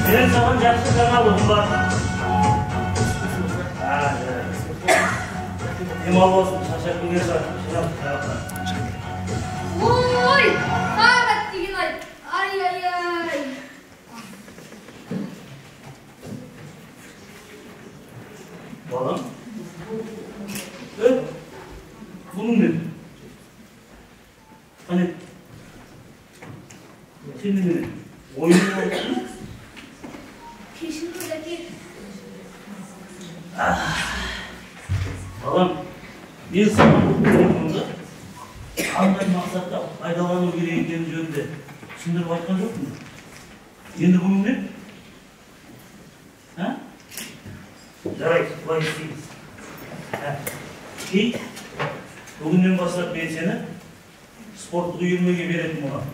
Мен саған жақсы жаңалығым бар. Демал болсын, шаршап келген шығар. Ой, сағат деген ай. Ай, ай, ай. Балам, бұның не? Қане, сен немене? Ойын болыпсың? Кешіріңіз, әке. Балам, мен саған бұл телефонды қандай мақсатта пайдалану керек екені жөнінде түсіндіріп айтқан жоқпын. Енді бұның не? А? Жарайды, былай істейміз. Кей, бүгіннен бастап мен сені спорттық үйірмеге беретін боламын.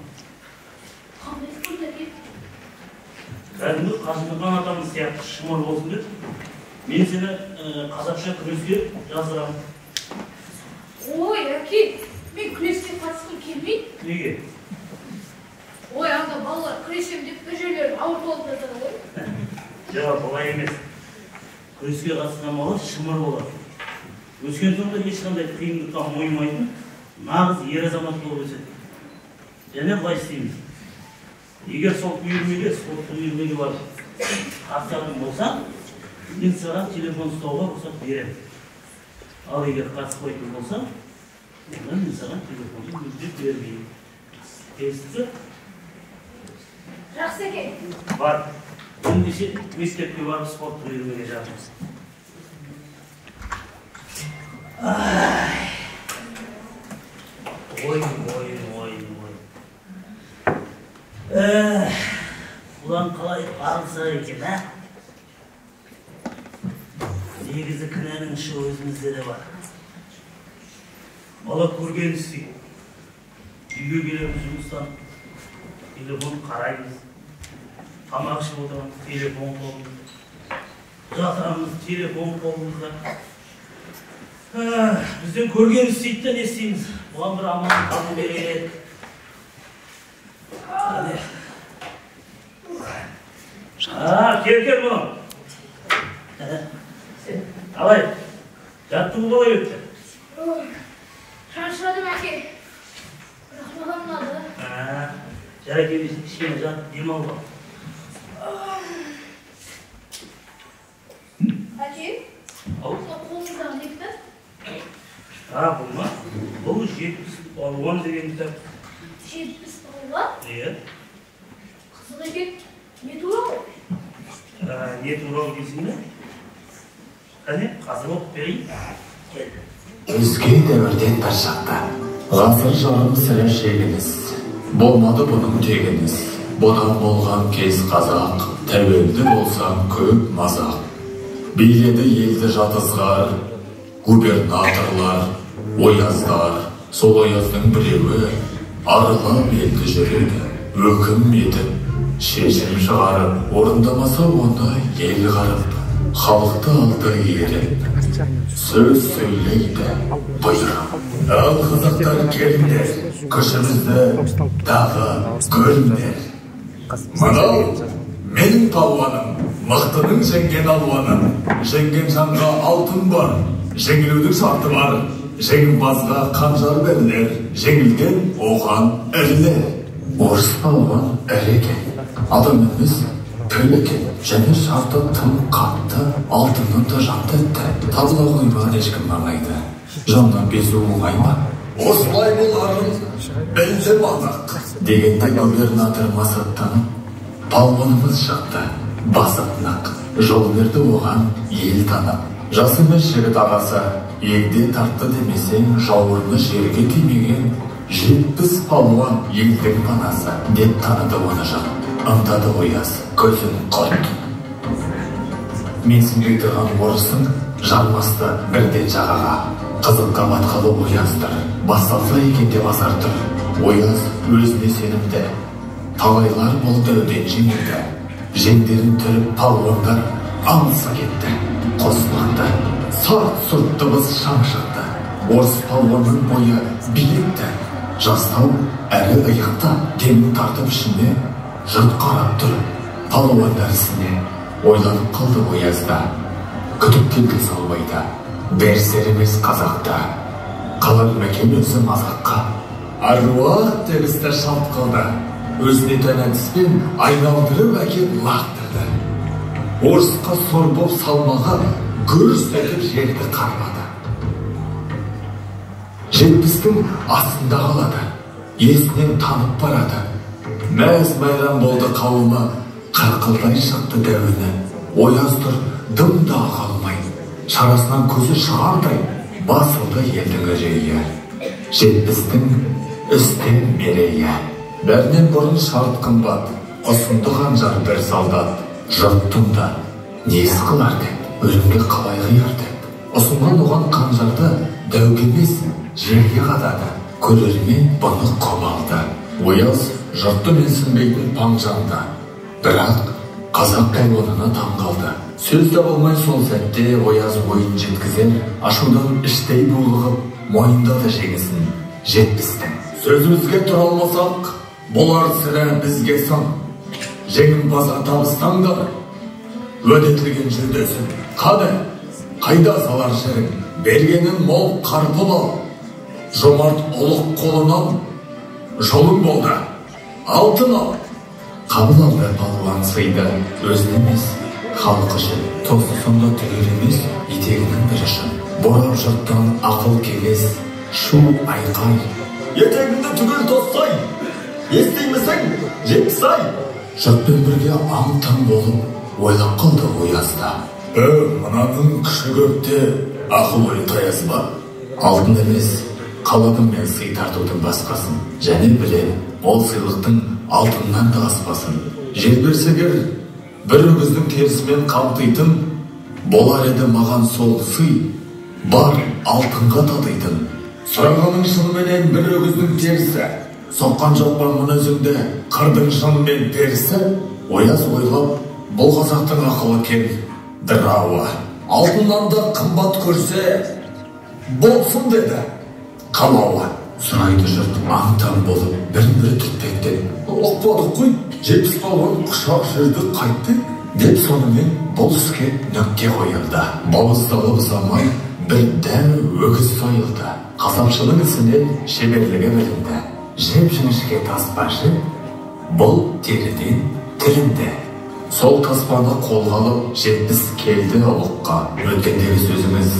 Қандай спорт, әке? Кәдімгі Қажымұқан атамыз сияқты шымыр болсын деп, мен сені қазақша күреске жаздырамын. Ой, әке, мен күреске қатысқым келмейді. Неге? Ой, анда балалар күресем деп бір жерлерін ауыртып алып жатады ғой. Жоқ, олай емес. Күреске қатысқан бала шымыр болады. Өскен соң да ешқандай қиындыққа мойымайтын нағыз ер азамат болып өседі. Және былай істейміз. Егер сол үйірмеге, спорттық үйірмеге барып қатысатын болсаң, мен саған телефон ұстауға рұқсат беремін. Ал егер қатыспайтын болсаң, онда мен саған телефонды мүлде бермеймін. Келістік пе? Жақсы екен. Бар. Ендеше мектепке барып спорттық үйірмеге жазылсын. Ой, ой, ой, ой. Бұдан қалай арылса екен, ә? Негізі кінәнің іші өзімізде де бар. Бала көрген істейді. Үйге келеміз жұмыстан, телефон қараймыз. Тамақ ішіп отырамыз, телефон қолымызда. Жатамыз, телефон қолымызда. Бізден көрген істейді де не істейміз? Бұған бір амалын табу керек. Кел, кел бұның. Қалай? Жаттығу қалай өтті? Шаршадым, әке. Бірақ маған ұнады. Жарайды, кішкене жатып демалып ал. Әке, қолыңыздағы не кітап? Бұл ма? Бұл 70 балуан деген кітап. 70 балуан? Иә. Қызық екен. Не туралы? Не туралы дейсің бе? Қане, қазір оқып берейін. Кел. Өзге дәуірден бір шақта ғасыр жарым сірә шегініс. Болмады бұның тегініс. Бодан болған кез қазақ, тәуелді болсаң көп мазақ. Биледі елді жатызғар, губернаторлар, ояздар. Сол ояздың біреуі арылап елді жүреді, өкім етіп, шешім шығарып, орындамаса оны ел қарып. Халықты алды еріп, сөз сөйлейді бұйырып. Ал қазақтар келіңдер, күшімізді тағы көріңдер. Мынау менің палуаным, мықтының жеңген алуаным. Жеңген жанға алтын бар, жеңілудің шарты бар. Жеңімпазға қанжар берілер, жеңілген оған ірілер. Орыс палуан ірі екен, адам емес, піл екен. Және шарты тым қатты, алтыннан да жанды етті. Табыла қоймаған ешкім маңайды. Жаннан безу оңай ма? Осылай боларын білдім анық. Дегенде губернатор масаттанып, палуанымыз шықты, басып нық. Жол берді оған ел танып. Жас емес жігіт ағасы, егде тартты демесең, жауырыны жерге тимеген 70 палуан елдің панасы, деп таныды оны жұрт. Ымдады Ояз, көзін құрт. Менсінбей тұрған орысың жармасты бірден жағаға. Қызыққа батқалы Ояз тұр, басталса екен деп азар тұр. Ояз өзіне сенімді, талайлар бұл дәуден жеңілді. Жеңдерін түріп палуандар алыса кетті. Қосылықты, сарт-сұрт дыбыс шаң шықты. Орыс палуанның бойы биікті, жастау әрі иықта. Демін тартып ішіне, жұрт қарап тұр палуандар ісіне. Ойланып қалды Оязда, күтіп келді Салбайда. Берісер емес қазақта, қалар ма екен өзі мазаққа. Аруақ деп істі шалт қылды, өзіне тән әдіспен айналдырып әкеп лақтырды. Орысқа сор боп салмаға гүрс етіп жерді қармады. 70-тің астында қалады, есінен танып барады. Мәз майрам болды қауымы, қырқылдай шықты дәуіні. Ояз тұр дым да қалмай, шарасынан көзі шығардай, басылды елдің үрейі. 70-тің үстем мерейі. Бәрінен бұрын шарт қымбат, ұсынды қанжар бір солдат. Жұрттың да несі қылар деп, өлімге қалай қияр деп. Ұсынған оған қанжарды дәуге емес, жерге қадады. Көрермен бұны құп алды. Ояз жұртты менсінбейтін паң жанды. Бірақ қазақ палуанына таң қалды. Сөз табылмай сол сәтте Ояз ойын жеткізер, ашудан іштей булығып, мойындады жеңісін 70-тің. Сөзімізге тұра алмасақ, болар сірә бізге сан. Жеңімпазға табыстаңдар, уәде етілген жүлдесін. Қане, қайда салар жерің, бергенін мол қарпып ал. Жомарт ұлық қолынан жолың болды, алтын ал. Қабыл алды палуан сыйды, өзін емес, халық үшін. Тосты сонда түгел емес, етегінің бірі үшін. Борап жұрттан ақыл кеңес, шу айқай. Етегіңді түгел тоссай, естимісің, 70 ай. Жұртпен бірге аң-таң болып, ойлап қалды Оязда. Мынаның күші көпте, ақыл ойы таяз ба? Алтын емес, қаладым мен сый тартудың басқасын. Және білем, ол сыйлықтың алтыннан да аспасын. Жер берсегер, бір өгіздің терісімен қамтитын, болар еді маған сол сый, бар алтынға татитын. Сұрағаның шыныменен бір өгіздің терісі, соққан жоқпан мұны өзіңді қырдың шынымен перісі. Ояз ойлап, бұл қазақтың ақылы кем дырауы. Алтыннан да қымбат көрсе, болсын деді қалауы. Сұрайды жұрт аң-таң болып, бірін-бірі түртпектеп. Ұқпадық қой, 70 палуан құшақ жерді қайтты, деп сонымен бұл іске нүкте қойылды. Бауыздалып ұзамай, бір дәу өгіз сойылды. Қасапшының ісінен шеберлігі білінді. Жіп-жіңішке таспа жіп, бұл теріден тілінді. Сол таспаны қолға алып, 70 келді ұлыққа. Өткендегі сөзіміз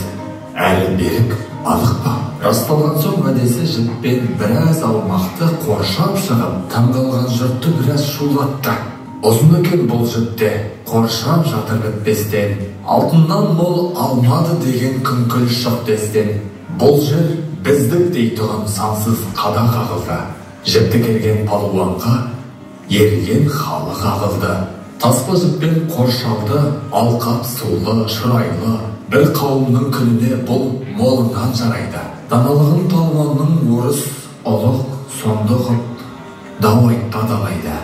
әлі берік, анық па? Расталған соң уәдесі жіппен біраз аумақты қоршап шығып, таңғалған жұртты біраз шулатты. Ұзын екен бұл жіпте, қоршап жатыр бітпестен. Алтыннан мол алмады деген күңкіл шықты естен. Бұл жер біздік дейтұғын сансыз қадақ ағылды. Жіпті келген палуанға ерген халық ағылды. Таспа жіппен қоршалды, алқап сулы, шырайлы. Бір қауымның күніне бұл молынан жарайды. Даналығын палуанның орыс ұлық сонды ұғып, дау айтты адалайды.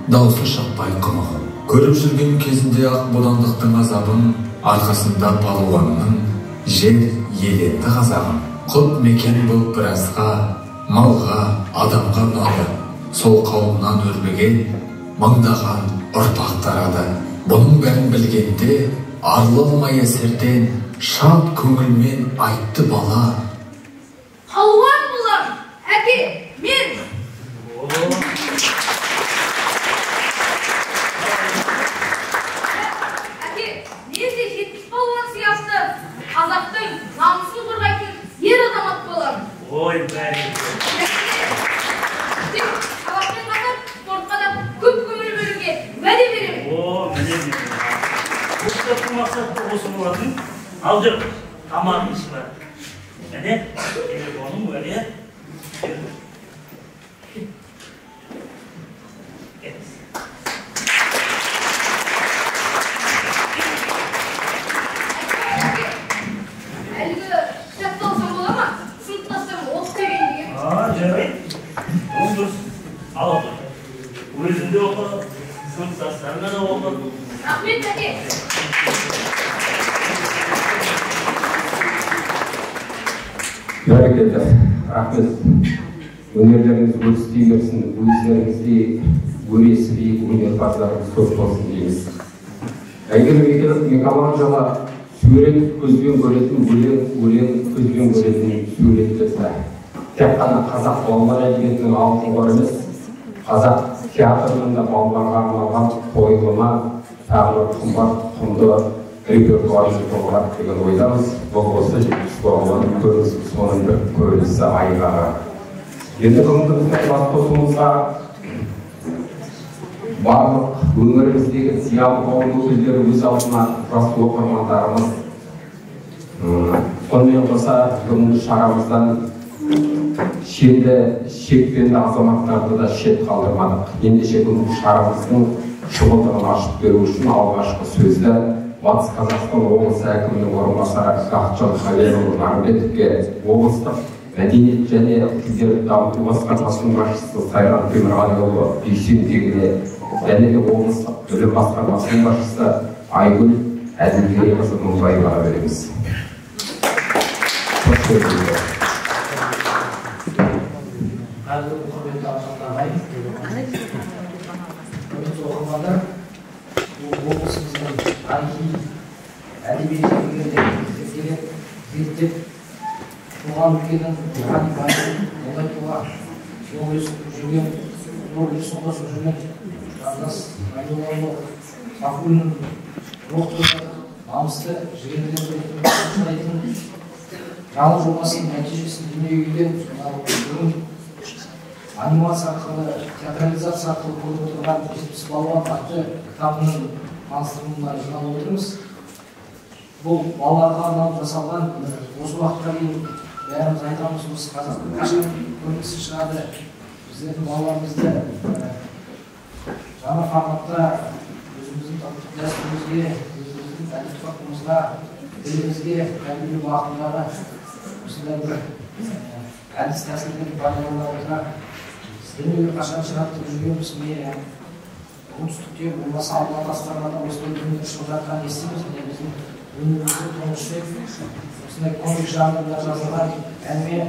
Даусы шықпай құмығып. Көріп жүрген кезінде ақ бодандықтың азабын, Арқасында палуанның жер еленді қазағым. Құт мекен болып біразға, малға, адамға ұнады. Сол қауымнан өрбіген мыңдаған ұрпақ тарады. Бұның бәрін білгенде арыла алмай әсерден шат көңілмен айтты бала. Палуан болам, әке, мен! Әке, мен де 70 палуан сияқты қазақтың намысын қорғайтын ер азамат боламын. Ой, бәрекелді. Тек сабақпен қатар спортқа да көп көңіл бөлуге уәде беремін. О, міне, міне. Бұл кітаптың мақсаты осы болатын. Ал жүр, тамағын ішіп ал. Міне, телефоның уәде. Әлгі кітапты алсам бола ма? Сыныптастарым оқып берейін деген. Жарайды. Ол дұрыс. Ал оқы. Өзің де оқы, сыныптастарыңа да оқы. Рахмет, әке. Бәрекелді, рахмет. Өнерлеріңіз өрістей берсін, өздеріңіздей өресі биік өнерпаздарыңыз көп болсын дейміз. Әйгерім Микеланджело сурет көзбен көретін, өлең өлең көзбен көретін суретшісі. Тек қана қазақ балалар әдебиетінің алтын қоры емес, қазақ театрының да балаларға арналған қойылымы тағы бір қымбат құнды репертуарымыз болған деген ойдамыз. Бұл осы 70 балалардың көрінісі, соның бір көрінісі айғағы. Енді бүгінгі біздің бас қосуымызға барлық өңіріміздегі зиялы қауым өкілдері, өз алдына жас оқырмандарымыз, сонымен қоса бүгінгі шарамыздан шенді шекпенді азаматтарды да шет қалдырмадық. Ендеше бүгінгі шарамыздың шұғылдығын ашып беру үшін алғашқы сөзді Батыс Қазақстан облысы әкімінің орынбасары Бақытжан Халелұлы Нарымбетовке, облыстық мәдениет және тілдерді дамыту басқармасының басшысы Сайран Темірғалиұлы Дүйсенбегіне және де облыстық білім басқармасының басшысы Айгүл Әділгерейқызы Мыңбаеваға береміз. Қош келдіңіздер. Қадірлі құрметті ақсақал ағайын, құрметті оқырмандар, бұл облысымыздың тарихи әдеби зерттеп, зерттеп туған өлкенің рухани байлығын молайтуға зор үлесін қосып жүрген жандас Ғайноллаұлы Ғафуллин рух намысты жігерлендіретін жаңа жобасының нәтижесін дүниеге келген, бүгін анимация арқылы, театрализация арқылы көріп отырған 70 балуан атты кітабының таныстырылымына жиналып отырмыз. Бұл балаларға арналып жасалған, осы уақытқа дейін бәріміз айтамыз, осы қазақтың қашан көрінісі шығады, біздердің балаларымызды жаңа форматта өзіміздің ұлттық дәстүрімізге, өзіміздің әдет ғұрпымызға, тілімізге тәрбиелеу бағытындағы осындай бір әдіс тәсілдерді пайдалана отыра дүниеге қашан шығады деп жүргенбіз. Міне, оңтүстікте болмаса Алматы астанада осындай дүниелер шығып жатқанын естиміз. Міне, біздің өңірімізде тұңғыш рет осындай комик жанрында жазылған әңгіме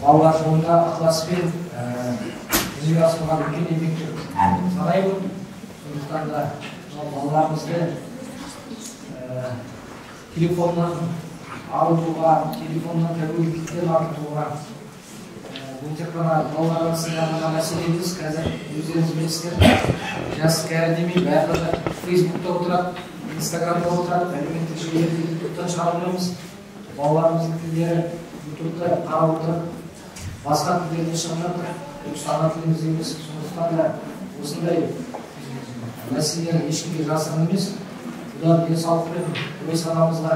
балалар жылында ықыласпен жүзеге асырылған үлкен еңбек деп санаймын. Сондықтан да балаларымызды телефоннан арылтуға, телефоннан тәуелділіктен арылтуға, бұл тек қана балалар арасындағы ғана мәселе емес. Қазір өздеріңіз білесіздер, жас кәрі демей барлығы фейсбукта отырады, инстаграмда отырады, әлеуметтік желілерде ютубтан шығара алмаймыз. Балаларымыздың тілдері ютубта қарап отырып басқа тілдерден шығып жатыр, осы ана тіліміз емес. Сондықтан да осындай мәселелер ешкімге жасырын емес. Бұдан денсаулық пен ой санамызға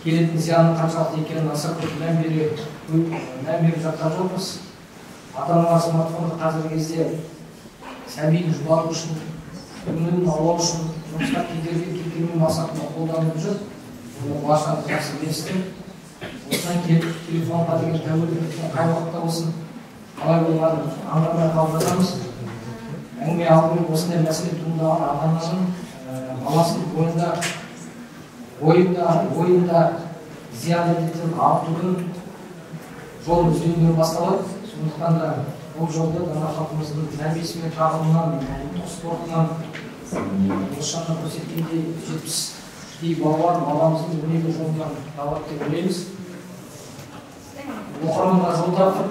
келетін зиянның қаншалықты екенін аса көп мән беріп жатқан жоқпыз. Ата-аналар смартфонды қазіргі кезде сәбиін жұбату үшін, көңілін аулау үшін, жұмысқа кедергі келтірмеу мақсатында қолданып жүр. Оны баршаңыз жақсы білесіздер. Осыдан келіп телефонға деген тәуелділіктің қай уақытта болсын қалай болғанын аңғармай қалып жатамыз. Әңгіме алдымен осындай мәселе туындаған ата-ананың баласының бойында Бойында, ойында зиян індеттен арылтудың жолын іздеулер басталады. Сондықтан да бұл жолды дана халқымыздың тәрбиесі мен тағылымынан, ұлттық спортынан осы көрсеткендей 70-дей балуан бабамыздың өнеге жолынан табады деп ойлаймыз. Оқырманға жол тартып,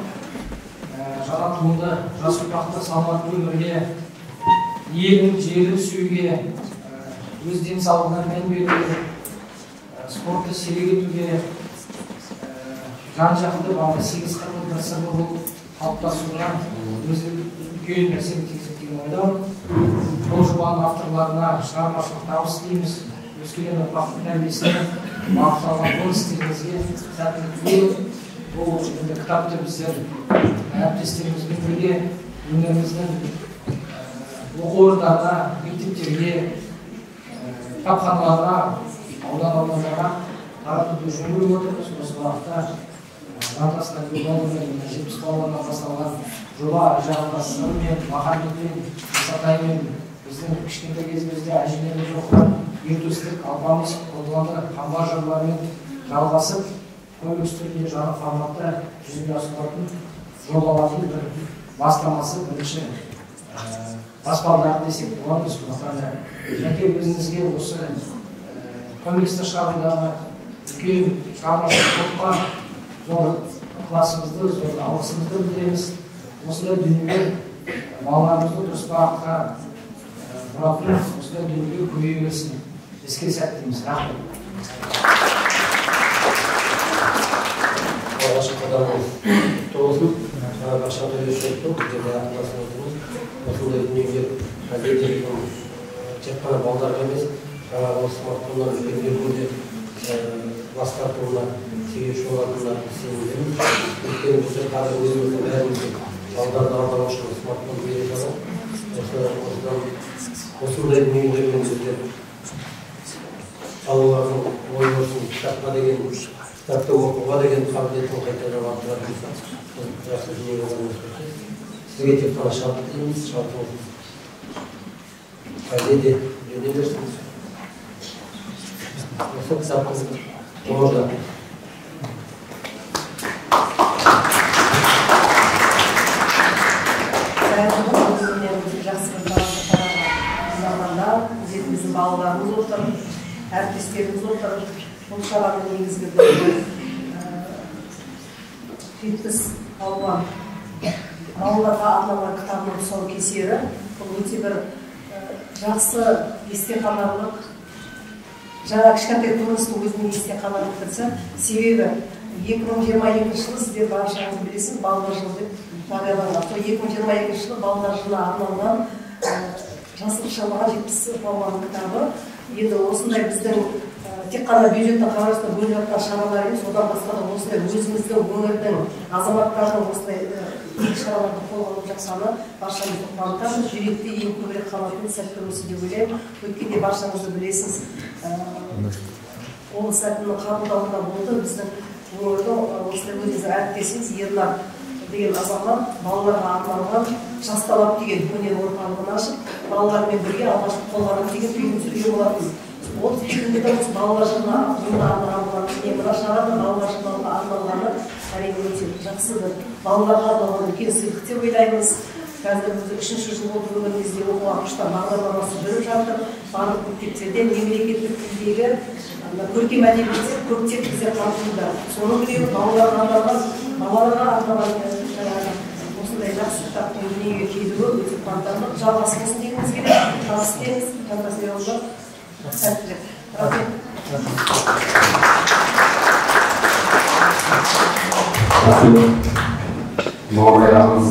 жаңа туынды жас ұрпақты саламатты өмірге, елін, жерін сүюге, өз денсаулығына мән беруге, спортты сирек етуге, жан-жақты бағана 8 қырлы бір сырлы болып қалыптасуына өзі үлкен әсер тигізеді деген ойдамын. Бұл жобаның авторларына шығармашылық табыс тілейміз. Өскелең ұрпақтың тәрбиесіне бағытталған бұл істеріңізге сәттілік тілеймін. Бұл енді кітапты біздер әріптестерімізбен бірге өңіріміздің оқу орындарына, мектептерге, кітапханаларға, аудан-аудандарға таратуды жөн көріп отырмыз. Осы бағытта Жантас Нәбиұлымен 70 балуаннан басталған жоба жағында Сырмен, Махамбетпен, Исатаймен біздің кішкентай кезімізде әжелеріміз оқыған Ер Төстік, Алпамыс, Қобыланды, Қамбар жырларымен жалғасып, комикс түрінде жаңа форматта жүзеге асырылатын жобалардың бір бастамасы, бірінші баспалдағы десек болады. Сондықтан да жәке өзіңізге осы комиксті шығарудағы үлкен шығармашылық топқа зор ықыласымызды, зор алғысымызды білдіреміз. Осындай дүниелер балаларымызды дұрыс бағытқа бұратын, осындай дүниелер көбейе берсін. Іске сәт дейміз. Рахмет. Алғашқы қадамымыз құтты болсын. Жаңа Бақша Төлешов айтты, бұл жерде ақылдасып отырмыз. Осындай дүниелер әлбетте тек қана балдарға емес, жаңағы смартфоннан үлкендердің де бас тартуына себепші болатынына сенімдіміз. Өйткені біздер қазір өзіміздің бәрімізге балдарды алдау үшін смартфон бере салып, осындай дүниелермен біздер балалардың ой өрісін кітапқа деген, кітапты оқуға деген қабілетін қайтадан арттыратын болсақ, бұл жақсы дүние болғанын көрсетеді. Сізге тек қана шабыт тілейміз, шабытыңыз әлде де үйрене берсін. Осы кітаптың ғұмырда. Жақсы бір біздің балаларымыз отыр, әріптестеріміз отыр. Бұл шараның негізгі бір 70 балуан балаларға арналған кітабының тұсаукесері. Бұл өте бір жақсы есте қаларлық, жаңа кішкентай көріністің өзінің есте қаларлық десе. Себебі 2022 жылы сіздер баршаңыз білесіз, балалар жылы деп жарияланған. Сол 2022 жылы балалар жылына арналған жасыл шамаға 70 балуанның кітабы. Енді осындай біздің тек қана бюджеттің қаржысына бөлініп жатқан шаралар емес, одан басқа да осындай өзіміздің өңірдің азаматтарының осындай игі шараларды қолға алып жатқаны баршамызды қуантады. Жүректе ең көбірек қалатын сәттер осы деп ойлаймын. Өткенде баршаңызды білесіз, облыс әкімінің қабылдауында болды. Біздің өңірдің осындай өзіміздің әріптесіміз Ернар деген азамат балаларға арналған Жас талап деген өнер орталығын ашып, балалармен бірге алғашқы қолғанат деген фильм түсірген болатын. Ол фильмде де осы балалар жылына арналған болатын. Міне мына шара да балалар жылына арналғаны әрине өте жақсы бір балаларға арналған үлкен сыйлық деп ойлаймыз. Қазір біз 3-ші жыл болды өңірімізде оқуға құштар бағдарламасы жүріп жатыр. Барлық мектептерде мемлекеттік тілдегі көркем әдебиеттер көптеп бізде қамтылды. Соның біреуі балаларға арналған осындай жақсы кітаптың дүниеге келуі өте қуантарлық. Жалғасы болсын дегіміз келеді. Табыс тілейміз. Жантас Ерұлы, сәттілік. Рахмет. Рахмет. Мамай ағамыз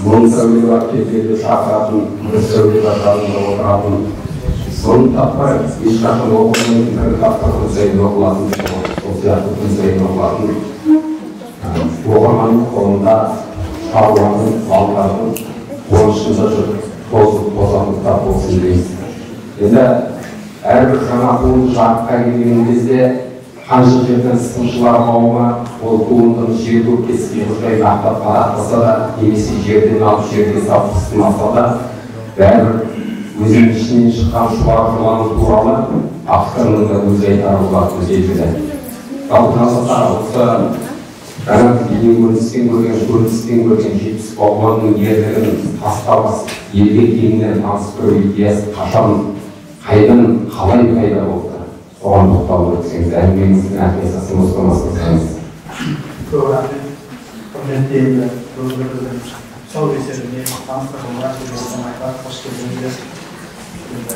мың сәуле бар келгенде шақыратын, бір сәуле бар жанында отыратын, бұрын таппай ешқашан оқылмайтын бір кітаптар күн сайын оқылатын, сол сияқты күн сайын оқылатын оқырманның қолында шаруаның, балалардың қуанышында жүріп тозып тозатын кітап болсын дейміз. Енді әрбір жаңа туынды жарыққа келген кезде қанша жерден сыншылар қауымы ол туындыны жер көкке сыйғызбай мақтап парақтаса да, немесе жерден алып жерге салып сынаса да, бәрібір өзінің ішінен шыққан шұбар жыланы туралы Авторының да өз айтары болатыны белгілі. Жалпы осы жаңа бейнекөріністен көрген 70 балуанның ерлігін тастабас елге кеңінен таныстыру идеясы қашан, қайдан, қалай пайда болды? Соған тоқталып өтсеңіз, әңгімеңіздің әрқайсысын осыдан бастасаңыз. Көп рахмет. Құрметті енді бүгінгі біздің тұсаукесеріне таныстырылуға келген айтады, қош келдіңіздер. Енді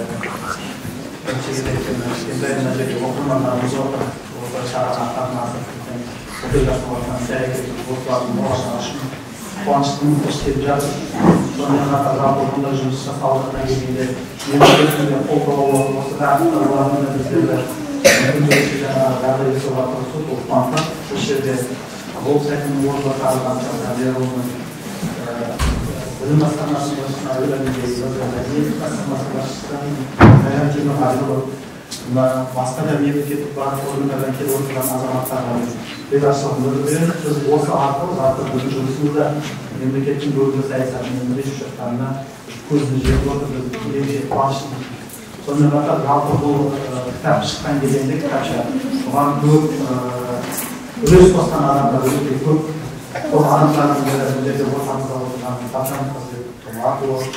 бірінші кезекте кішкентай мына жерде оқырмандарымыз отыр. Осы шараға қатынасып, оқиғасының іс-әрекеті осылардың болашағы үшін қуаныштымын, қош келіп жатыр. Сонымен қатар жалпы бұндай жұмыс жасалғаннан келгенде мемлекеттің де қолдауы, осы бағыттағылардың да біздерді мүмкіндігінше жаңағы жағдай жасауға тырысу, бұл қуантады. Осы жерде облыс әкімінің орынбасары Қамшат Әбдіұлының, білім басқармасының басшысы мәдениет басқармасының басшысы Қайрат Темірғалиұлы, басқа да мемлекеттік барлық органдардан келіп отырған азаматтарға ризашылығымызды білдіреміз. Біз осы арқылы жалпы біздің жұмысымызда мемлекеттің бүгінгі саясатымен бірлесіп жатқанына көзіміз жетіп отыр, біз ерекше қуаныштымыз. Сонымен қатар жалпы бұл кітап шыққан кезеңде кітапша бұған көп үлес қосқан адамдар өте көп. Сол адамдардың бірі бұл жерде ортамызда отырған Тапжан Томақұлы, осы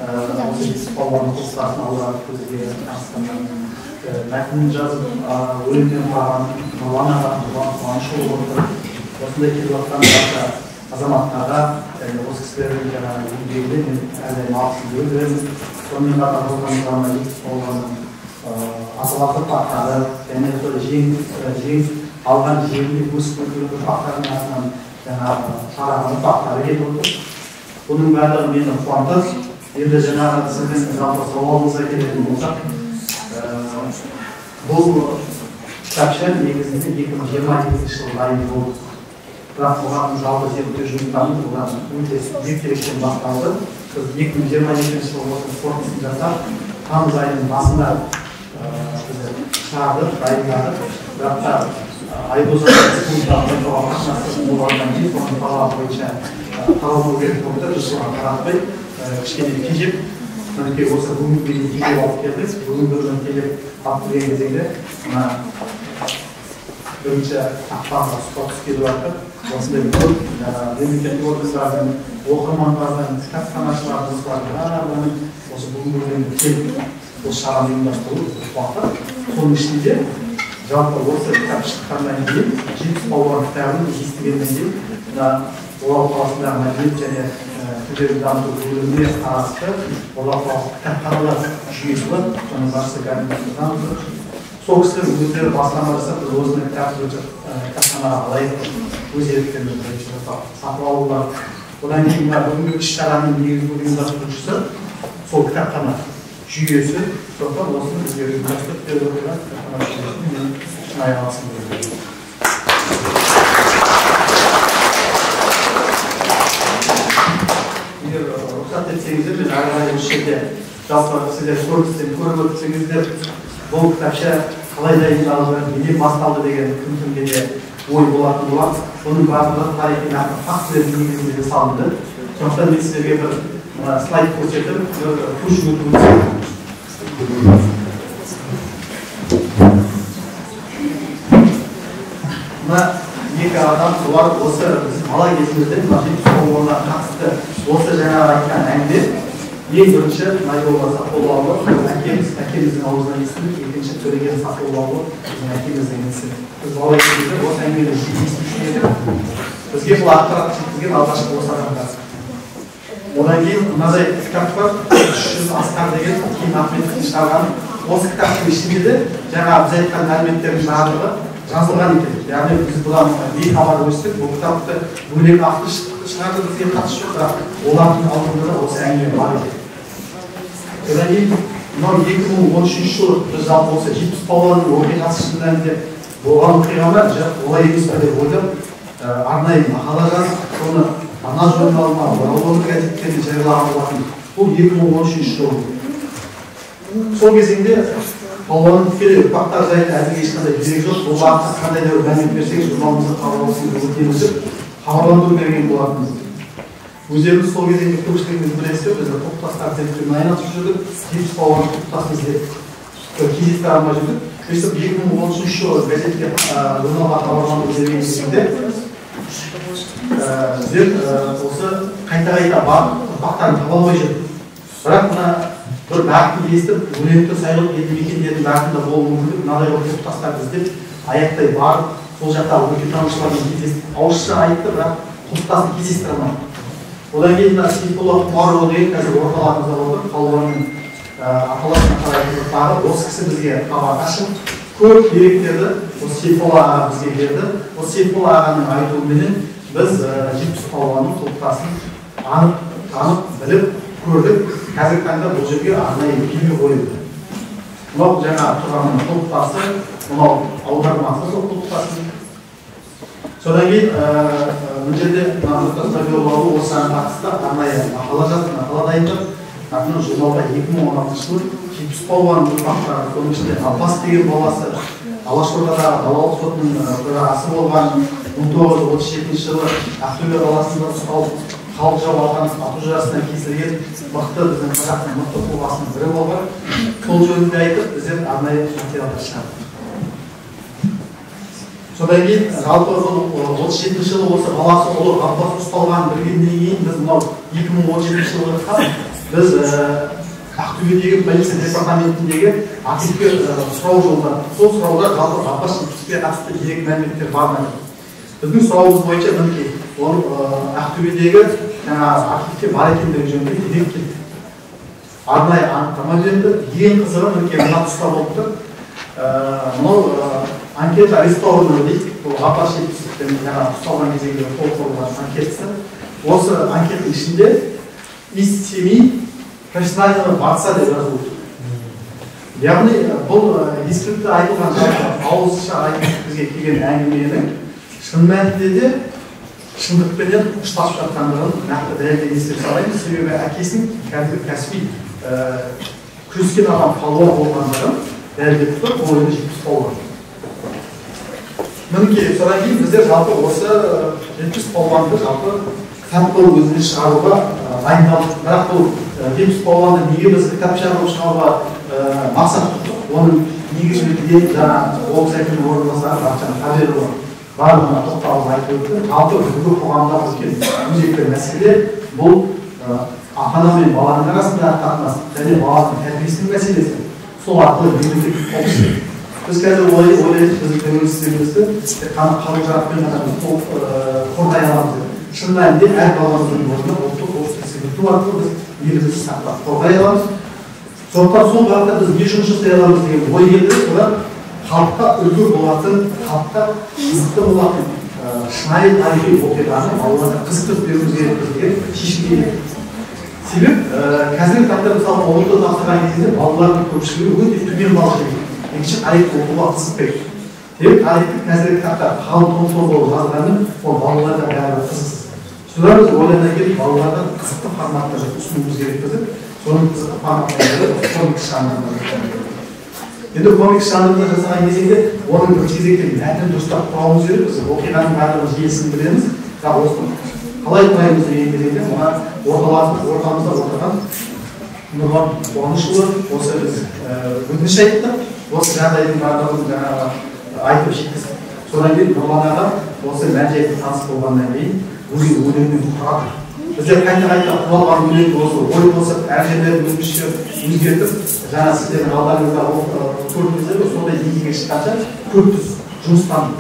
70 балуанның қоспасын аударып бізге таныстырған, мәтінін жазып өлеңден құраған Нұрлан аға, Нұрлан Қуанышұлы отыр. Осындай келіп жатқан барша азаматтарға және осы кісілердің жаңағы еңбегіне мен әрдайым алғысымды білдіремін. Сонымен қатар ортамызда 70 балуанның аталасы ұрпақтары және сол жеңіс алған жерінде өсіп өнген ұрпақтардың атынан жаңағы шараға ұрпақтары келіп отыр. Бұның барлығы мені қуантады. Енді жаңағы сіздің жалпы сауалыңызға келетін болсақ, бұл кітапша негізінде 2022 жылы дайын болды. Бірақ бұған жалпы зерттеу жұмыстарымыз бұдан өте ертеректен басталды. Біз 2022 жылы осы қорытындысын жасап, тамыз айының басында біз шығардық, дайындадық. Бірақ та Айдос республикалық қатынасы болғаннан кейін соның талабы бойынша қаралу керек болды. Біз соған қаратпай кішкене тежеп, мінекей осы бүгінгі дейін тежеп алып келдік. Бүгінгі күні тежеп алып келген кезеңде мына бірінші ақпанға тұспа-тұс келіп жатыр. Осындай көп мемлекеттік органдардың, оқырмандардың, кітапханашылардың, осылардың барлығының осы бүгінгі күні келіп осы шараны ұйымдастыру қуантады. Соның ішінде жалпы осы кітап шыққаннан кейін 70 балуан кітабын естігеннен кейін мына Орал қаласындағы мәдениет және тілдерді дамыту бөліміне қарасты Орал қаласы кітапханалар жүйесі бар, соның басшысы Ғани Сұлтанов. Сол кісілер өздері бастама жасап, біз осындай кітапты кітапханаға алайық, өз еріктерімен сатып алулар. Одан кейін мына бүгінгі іс шараның негізгі ұйымдастырушысы сол кітапхана жүйесі, сондықтан осыны бізге ұйымдастырып беріп отырған кітапхана жүйесіне мен шынайы алғысымды білдіремін. Егер рұқсат етсеңіздер, мен әрі қарай осы жерде жалпы сіздер көріністен көріп өтсеңіздер, бұл кітапша қалай дайындалды, неден басталды деген кім кімге де ой болатын болады. Бұның барлығы тарихи нақты фактілердің негізінде жасалынды. Сондықтан мен сіздерге бір слайд көрсетіп, бір көш өтіп өтсем. Мына екі адам, бұлар осы біз бала кезімізде мына 70 балуанға қатысты осы жаңағы айтқан әңгіме ең бірінші Найдолла Сақоллаұлы әкеміздің аузынан естідік, екінші Төлеген Сақоллаұлы біздің әкеміздің інісі. Біз бала кезімізде осы әңгімені жиі естуші едік. Бізге бұл ақпаратты жеткізген алғашқы осы адамдар. Одан кейін мынадай кітап бар, 300 асқар деген Кейін Ахметовтің шығарған. Осы кітаптың ішінде де жаңа біз айтқан мәліметтердің барлығы жазылған екен. Яғни біз бұдан бейхабар өстік, бұл кітапты бөлек автор шығарды, бізге қатысы жоқ, бірақ олардың алдында да осы әңгіме бар екен. Одан кейін мынау 2013 жылы біз жалпы осы 70 балуанның оқиғасы шын мәнінде болған оқиға ма, жоқ олай емес пе деп ойлап, арнайы мақала жазып, соны Ана журналына, Орал өңір газеттеріне жариялаған болатын. Бұл 2013 жылы. Сол кезеңде палуанның тікелей ұрпақтары жайында әзірге ешқандай дерек жоқ. Бұл бағытта қандай да бір мәлімет берсеңіз, журналымызды қабылдауыңызды өтінеміз деп хабарландыру берген болатынбыз. Өздеріңіз сол кезеңде көпшілігіңіз білесіздер, біз топтастар зерттеумен айналысып жүрдік, 70 палуанның топтасын іздедік. Кездестіре алмай жүрдік. Өйстіп 2013 жылы газетке, журналға хабарландыру берген кезеңде біздер осы қайта-қайта барып ұрпақтарын таба алмай жүрдік. Бірақ мына бір бағытын естіп, өлеңті Сайғылық елді мекендерінің бағытында болуы мүмкін, мынадай қылып құлпытастарды іздеп, аяқтай барып, сол жақтағы өлкетанушылармен кездестік. Ауызша айтты, бірақ құлпытасын кездестіре алмадық. Одан кейін мына Сейфулла Құмарұлы деген қазір орталарымызда отыр, палуанның аталасына қарайтын ұрпағы. Осы кісі бізге хабар ашып, көп деректерді осы Сейфулла аға бізге берді. Осы Сейфулла ағаның айтуыменен біз 70 палуанның құлпытасын анық танып, біліп, көрдік. Қазіргі таңда бұл жерге арнайы мекеме қойылды. Мынау жаңа тұрған құлпытасы, мынау аудармасы сол құлпытасының. Содан кейін мына жерде Нұртас Набиұлы осыған қатысты арнайы мақала жазып, мақала дайындап, мына журналға 2016 жылы 70 палуанның ұрпақтары, соның ішінде Аббас деген баласы, Алашордадағы далалық сотының төрағасы болған, 1937 жылы Ақтөбе қаласында ұсталып, халық жау атанып, ату жарасынан кесілген мықты, біздің қазақтың мықты тұлғасының бірі болған. Сол жөнінде айтып, біздер арнайы материалдар шығардық. Содан кейін жалпы бұл 37 жылы осы баласы ұлы Ғаббас ұсталғанын білгеннен кейін біз мынау 2017 жылғы біз Ақтөбедегі полиция департаментіндегі архивке сұрау жолдадық. Сол сұрауда жалпы Ғаббас Жетпіске қатысты дерек мәліметтер бар ма? Біздің сұрауымыз бойынша мінекей оның Ақтөбедегі жаңағы архивте бар екендігі жөнінде дерек келді. Арнайы анықтама берді. Ең қызығы мінекей мына тұста болып тұр. Мынау анкета арестованного дейді. Бұл Ғаббас Жетпісовтің жаңағы ұсталған кезеңде қол қойылған анкетасы. Осы анкетаның ішінде из семьи профессионального борца деп жазылып тұр. Яғни бұл ескілікті айтылған жалпы ауызша айтып бізге келген әңгіменің шын мәнінде де шындықпенен ұштасып жатқандығын нақты дәлелдеп есеп салаймыз. Себебі әкесінің кәдімгі кәсіби күрескен адам палуан болғандығын дәлелдеп тұр. Ол енді 70 палуан. Мінекей содан кейін біздер жалпы осы 70 палуанды жалпы кітап қылып өзіне шығаруға дайындалдық. Бірақ бұл 70 палуанды неге біз кітапша қылып шығаруға мақсат тұттық? Оның негізгі жаңа облыс әкімінің орынбасары Бақытжан Қаберұлы барлығына тоқталып айтып өтті. Жалпы бүгінгі қоғамдағы үлкен өзекті мәселе бұл ата-ана мен баланың арасындағы қатынас және баланың тәрбиесінің мәселесі. Сол арқылы мемлекеттік қауіпсіздік. Біз қазір ойлаймыз, біздің тәуелсіздігімізді тек қана қару-жарақпен ғана қорғай аламыз деп. Шын мәнінде әр баламыздың орнына ұлттық қауіпсіздікті бекіту арқылы біз елімізді сақтап қорғай аламыз. Сондықтан сол бағытта біз не жұмыс жасай аламыз деген ой келді. Содан халыққа үлгі болатын, халыққа қызықты болатын шынайы тарихи оқиғаны балаларға қызықтырып беруіміз керекпіз деген шешімге келдік. Себеп қазіргі таңда мысалы ҰБТ тапсырған кезінде балалардың көпшілігі өте төмен балл жинайды. Екінші, тарихты оқуға қызықпайды. Себебі тарихты қазіргі таңда қалың том-том болып жазғанымен ол балаларға бәрібір қызықсыз. Содан біз ойлана келіп балаларға қызықты форматта ұсынуымыз керекпіз деп, соның қызықты форматына комикс жанрында. Енді комикс жанрында жасаған кезеңде оның бір кезекте мәтінін дұрыстап құрауымыз керек. Біз оқиғаның барлығын желісін білеміз, бірақ осыны қалай құраймыз деген кезеңде мына ортамызда отырған Нұрлан Қуанышұлы осы біз өтініш айттық, осы жағдайдың барлығын жаңағы айтып жеткіздік. Содан кейін Нұрлан аға осы мән-жайтпен таныс болғаннан кейін өзі өлеңнен құрады. Біздер қайта-қайта құралған өлеңді осы ой қосып, әр жерлерін өзімізше өзгертіп, жаңа сіздердің алдарыңызда көрдіңіздер ғой, сондай деңгейге шыққанша көп біз жұмыстандық.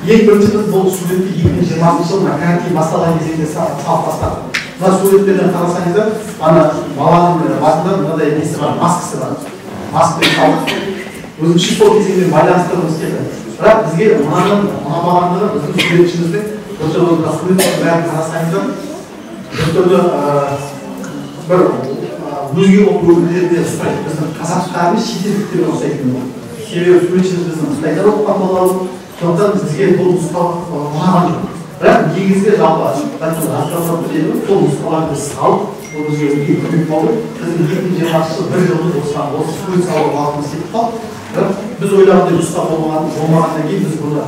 Ең бірінші біз бұл суретті 2020 жылы мына карантин басталған кезеңде салып тастадық. Мына суреттерден қарасаңыздар, ана баланың басында мынадай несі бар, маскасы бар. Маскамен салдық. Өзімізше сол кезеңмен байланыстырғымыз келді. Бірақ бізге мынаның ұнамағандығы біздің суретшіміздің біртүрлі мына суреттердің бәрін қарасаңыздар, біртүрлі бір өзге ұлт өкілдеріне ұқсайды. Біздің қазақтар емес, шетелдіктерге ұқсайтын болды. Себебі суретшіміз біздің қытайда оқыған балалар, сондықтан бізге бұл нұсқа ұнаған жоқ. Бірақ негізгі жалпы сол нұсқаларды салып, бұл бізге үлкен көмек болды. Біздің 2020 жыл бір жылымыз осыған осы сурет салуға уақытымыз кетіп қалды. Бірақ біз ойлағандай нұсқа болмағаннан кейін біз бұны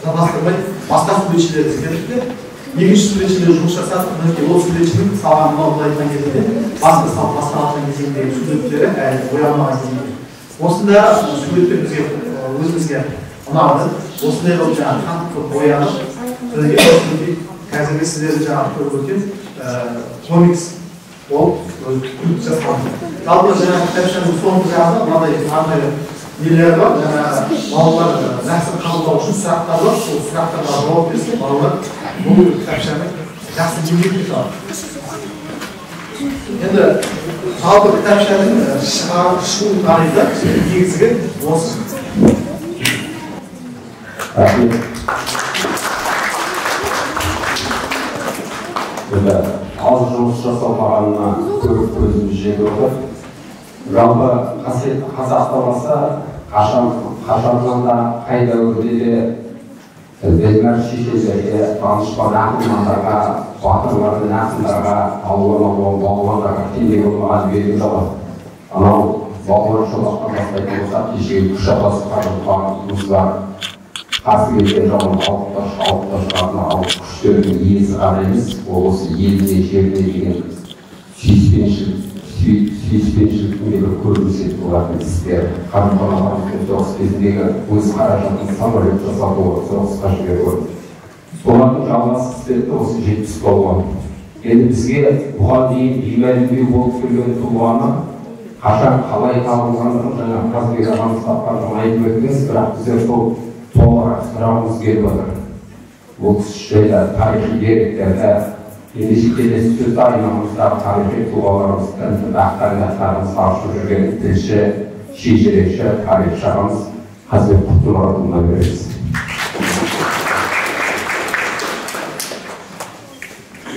жалғастырмай басқа суретшілерді іздедік те Екінші суретшілер жұмыс жасадық. Мінекей, ол суретшінің салған мынау былай айтқан кезінде басты салып басталған кезеңдегі суреттері әлі боялмаған кезеңде. Осында суреттер бізге өзімізге ұнады. Осындай қылып жаңағы қант қылып боянып, содан кейін қазіргі сіздердің жаңағы көріп өткен комикс ол жасалған. Жалпы жаңағы кітапшаның соңғы жағында мынадай арнайы нелер бар, жаңағы балалар жақсы қабылдау үшін сұрақтар бар, сол сұрақтарға жауап берсе, балалар бұл кітапшаны жақсы меңгеріп кетеді. Енді жалпы кітапшаның шығу тарихы негізгі осы. Рахмет. Енді аз жұмыс жасалмағанына көріп көзіміз жетіп отыр. Жалпы қасиетті қазақ даласы қашаннан да қай дәуірде де ділмәр шешелерге, данышпан ақынмандарға, батырлар мен ақындарға, алуан алуан балуандарға теңдей болмаған белгілі дала. Анау балуан шолақтан бастайтын болсақ, кешегі күш атасы Қажымұқанымыз бар. Қарсы келген жауын алып та шығатын алып күштердің иесі ғана емес, ол осы еліне, жеріне деген сүйіспеншіліктің де бір көрінісі еді олардың істері. Қажымұқан ағамыздың соғыс кезіндегі өз қаражатын самолет жасатуы, соғысқа жіберуі. Солардың жалғасы іспетті осы 70 балуан. Енді бізге бұған дейін беймәлімдеу болып келген тұлғаны қашан қалай табылғандығын жаңа Қазбек ағамыз тапқандығын айтып өттіңіз, бірақ біздер сол толығырақ сұрағымыз келіп отыр. Бұл кісі жайлы тарихи деректерді, ендеше келесі сөзді аймағымыздағы тарихи тұлғаларымыз, ақтаңдақтарымыз аршып жүрген тілші, шежіреші, тарихшы ағамыз Қазбек Құттымұратұлына береміз.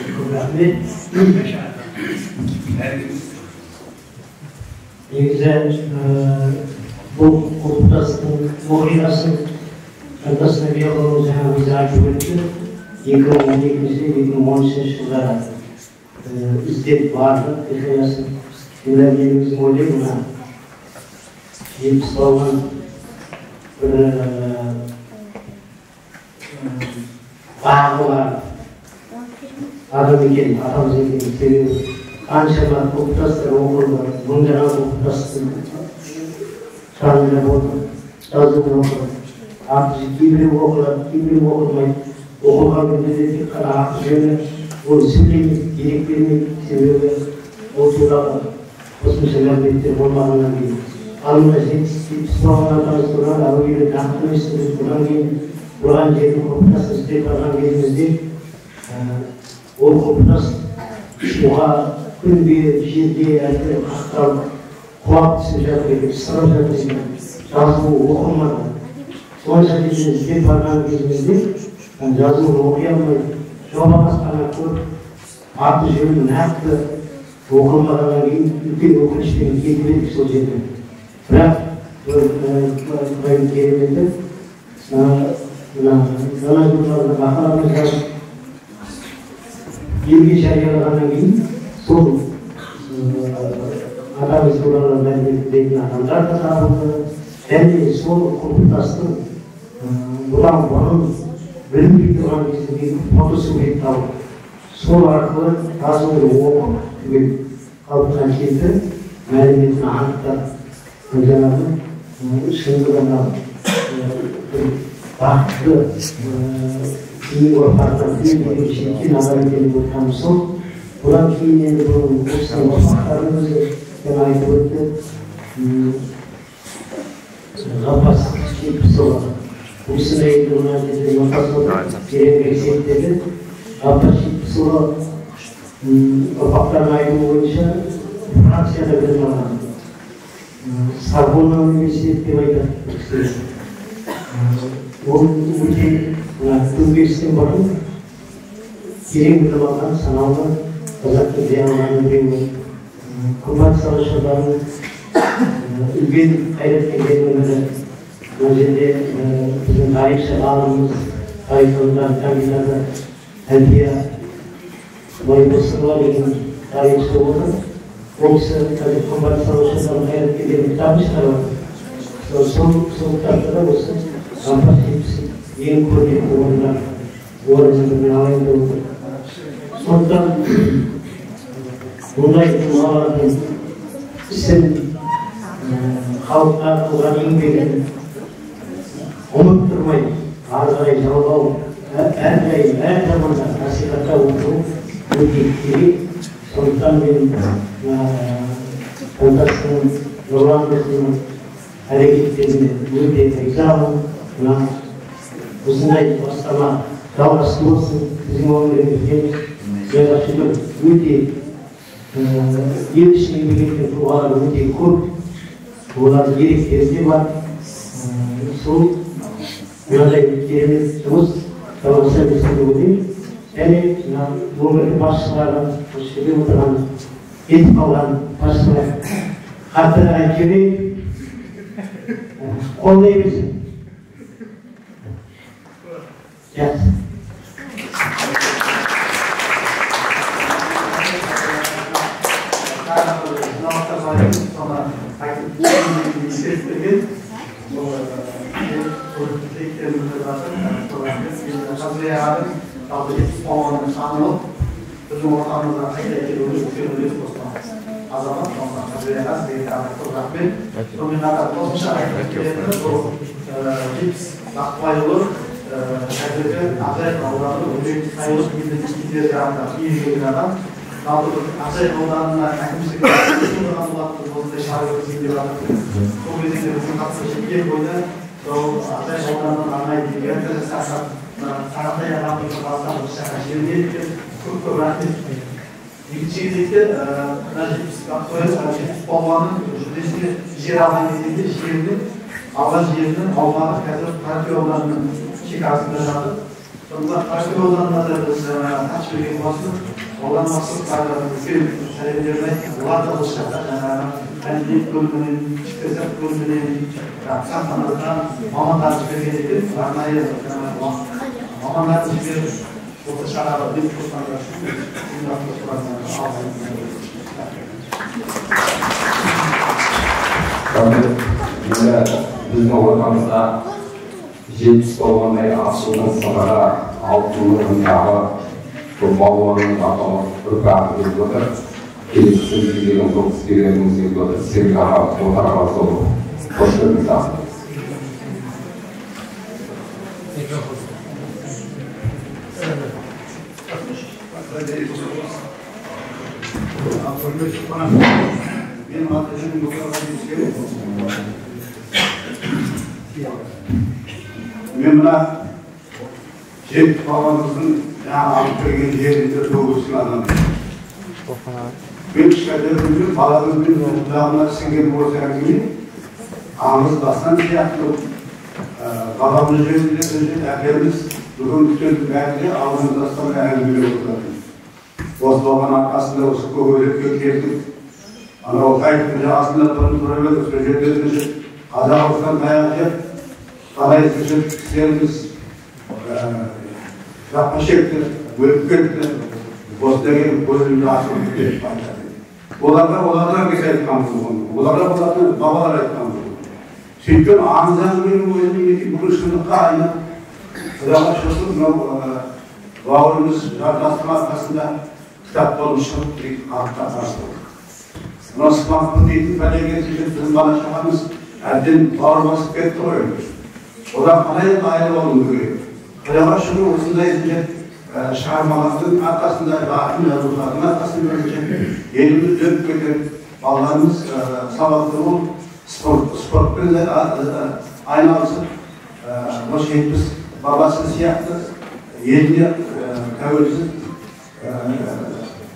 Көп рахмет. Негізі бұл құлпытастың оқиғасын Жолдас Нәбиұлы жаңа өзі айтып өтті. 2012-2013 жылдары іздеп бардық оқиғасын. Енді мен өзім ойлаймын, мына 70 балуан бір бағы бар адам екен, атамыз екен. Себебі қаншама құлпытастар оқылды, мыңдаған құлпытастың жанында болды, жазуын оқыды. Аты кейбіреу оқылады, кейбіреу оқылмайды. Оқылған күнде де тек қана аты жөні ол сөйлемейді, дерек бермейді. Себебі ол туралы қосымша мәліметтер болмағаннан кейін. Ал мына 70 балуан атамыз туралы әуелі нақты естідік. Одан кейін тұрған жердің құлпытасын іздеп барған кезімізде ол құлпытас суға, күнде, жерде әлгі қақталып, құлап түсіп жатыр екен, сырып жатыр екен, жазуы оқылмады. Сонша жерден іздеп барған кезімізде жазуын оқи алмай, жобалас қана көріп, аты жөні нақты оқылмағаннан кейін үлкен өкінішпен кетіп едік сол жерден. Бірақ құдайдың кереметі, мына Дана журналында мақаламыз жазып, елге жариялағаннан кейін сол атамыз туралы мәлімет білетін адамдар да табылды. Және сол құлпытастың бұдан бұрын білінбей тұрған кезіндегі фотосурет тауып, сол арқылы жазуды оқып, түгел қалпына келтіріп, мәліметін анықтап, жаңағы шындығына бір бақытты кейінгі ұрпақтан үлгеріп жеткен адам екенін отырғанымыз сол. Бұдан кейін енді бұл кісінің ұрпақтарының өзі жаңа айтып өтті, Ғаббас Жетпісұлы. Бұл кісінің енді мына жерде ортасы отыр, тереңірек зерттеді. Ғаббас Жетпісұлы ұрпақтарының айтуы бойынша Францияда білім алған. Сорбонна университеті деп айтады бұл кісілер. Ол өте мына төңкерістен бұрын терең білім алған санаулы қазақтың зиялыларының біреуі. Қымбат сарайшыларының үлкен қайраткерлерінің бірі. Мына жерде біздің тарихшы ғалымымыз, тарих ғылымдарының кандидаты Әлфия Байбосынова деген тарихшы отыр. Ол кісі қазір қымбат сарайшыларының қайраткерлерінің кітабын шығарып жатыр. Сол кітапта да осы Ғаббас Жетпісов ең көрнекті орынның бірін алайын деп отыр. Сондықтан бұндай тұлғалардың ісін, халыққа қылған еңбегін ұмыттырмай ары қарай жалғау, әрдайым әр заманда насихаттап отыру өте керек. Сондықтан мен Жолдастың, Нұрлан досымның әрекеттеріне өте ризамын. Мына осындай бастама жалғасты болсын біздің өңірімізде. Құдайға шүкір, өте ел үшін еңбек еткен тұлғалар өте көп, олардың деректері де бар. Сол мынадай керемет жұмыс жалғаса берсін деп ойлаймын. Және мына өңірдің басшылары, осы жерде отырған, кетіп қалған басшылар қаттырақ айтып жіберейін, қолдай берсін. Жақсы. Біздің ортамызға қайта келуіне үлкен үлес қосқан азамат, сондықтан Қазбек аға, сізге тағы көп рахмет. Сонымен қатар қосымша айтып кететінім, бұл Жетпіс Бақтыбайұлы қазіргі Ақжайық ауданы 12 сайлық елді мекендер жағында келген адам. Жалпы біз Ақжайық ауданына әкімшілік отырған болатынбыз, осындай шара өткізейін деп жатырмыз. Сол кезеңде біздің қатысып жеткен бойда сол Ақжайық ауданынан арнайы делегация жасақтап, Сағынтай ағамызды бастап осы жаққа жіберген екен. Көп-көп рахмет. Екінші кезекте мына Жетпіс Бақтыбайұлы, Жетпіс палуанның жүлдесіне жер алған кезеңде жерінің, алған жерінің аумағы қазір Қаракөл ауданының шекарасында жатыр. Сондықтан Қаракөл ауданына да біз хат жіберген болатынбыз. Аудан бастықтары үлкен сәлемдерін айтты. Олар да осы жақта жаңағы мәдениет бөлімінен, ішкі сырт бөлімінен, сахнадан мамандарын жіберген екен. Арнайы мамандарын жіберіп осы шараға үлес қосқандар үшін ұйымдастырушыларға алғыс. Енді біздің ортамызда 70 палуандай асылдың сыбыры, алтынның ұнтағы, бұл балуанның атауы ұрпағы келіп отыр. Келесі сөз кезегін сол кісіге бергіміз келіп отыр. Серік аға Отарғазыұлы, қош келдіңіз аға. Менің аты жөнім Отарғазы Серік. Мен мына Жетпіс бабамыздың жаңа алып келген жерінде туып өскен адаммын. Мен кішкентай күнімнен бала күнімнен құлағыма сіңген осы әңгіме аңыз дастан сияқты. Бабамыз жөнінде әкеміз бүгін үстелдің бәрінде алдымызда ұстап әңгімелеп отыратын. Осы бабаның арқасында осы Көкөзекке келдік. Анау Қайықтың жағасында бұрын тұрып едік, сол жерде қазақ ұлтынан таяқ жеп, талай кісілеріміз жапа шекті, өліп кетті. Осында келіп көзімді ашып кетіп айтады. Оларға олардың әкесі айтқан болған, оларға олардың бабалары айтқан болған. Сөйткен аңыз әңгіменің өзі мінекей бүгін шындыққа айналып, Құдайға шүкір, мынау бауырымыз Жартастың арқасында кітап болып шығып, халыққа қарсы болды. Мынау смартфон дейтін пәлеге біздің бала шағамыз әбден бауыр басып кетті ғой. Одан қалай айырылып алуымыз керек? Құдайға шүкір, осындай шығармалардың арқасында, ақын жазушылардың арқасында еліміз дөп кетер, балаларымыз сауатты болып, спортпен айналысып, осы 70 бабасы сияқты еліне тәуелсіз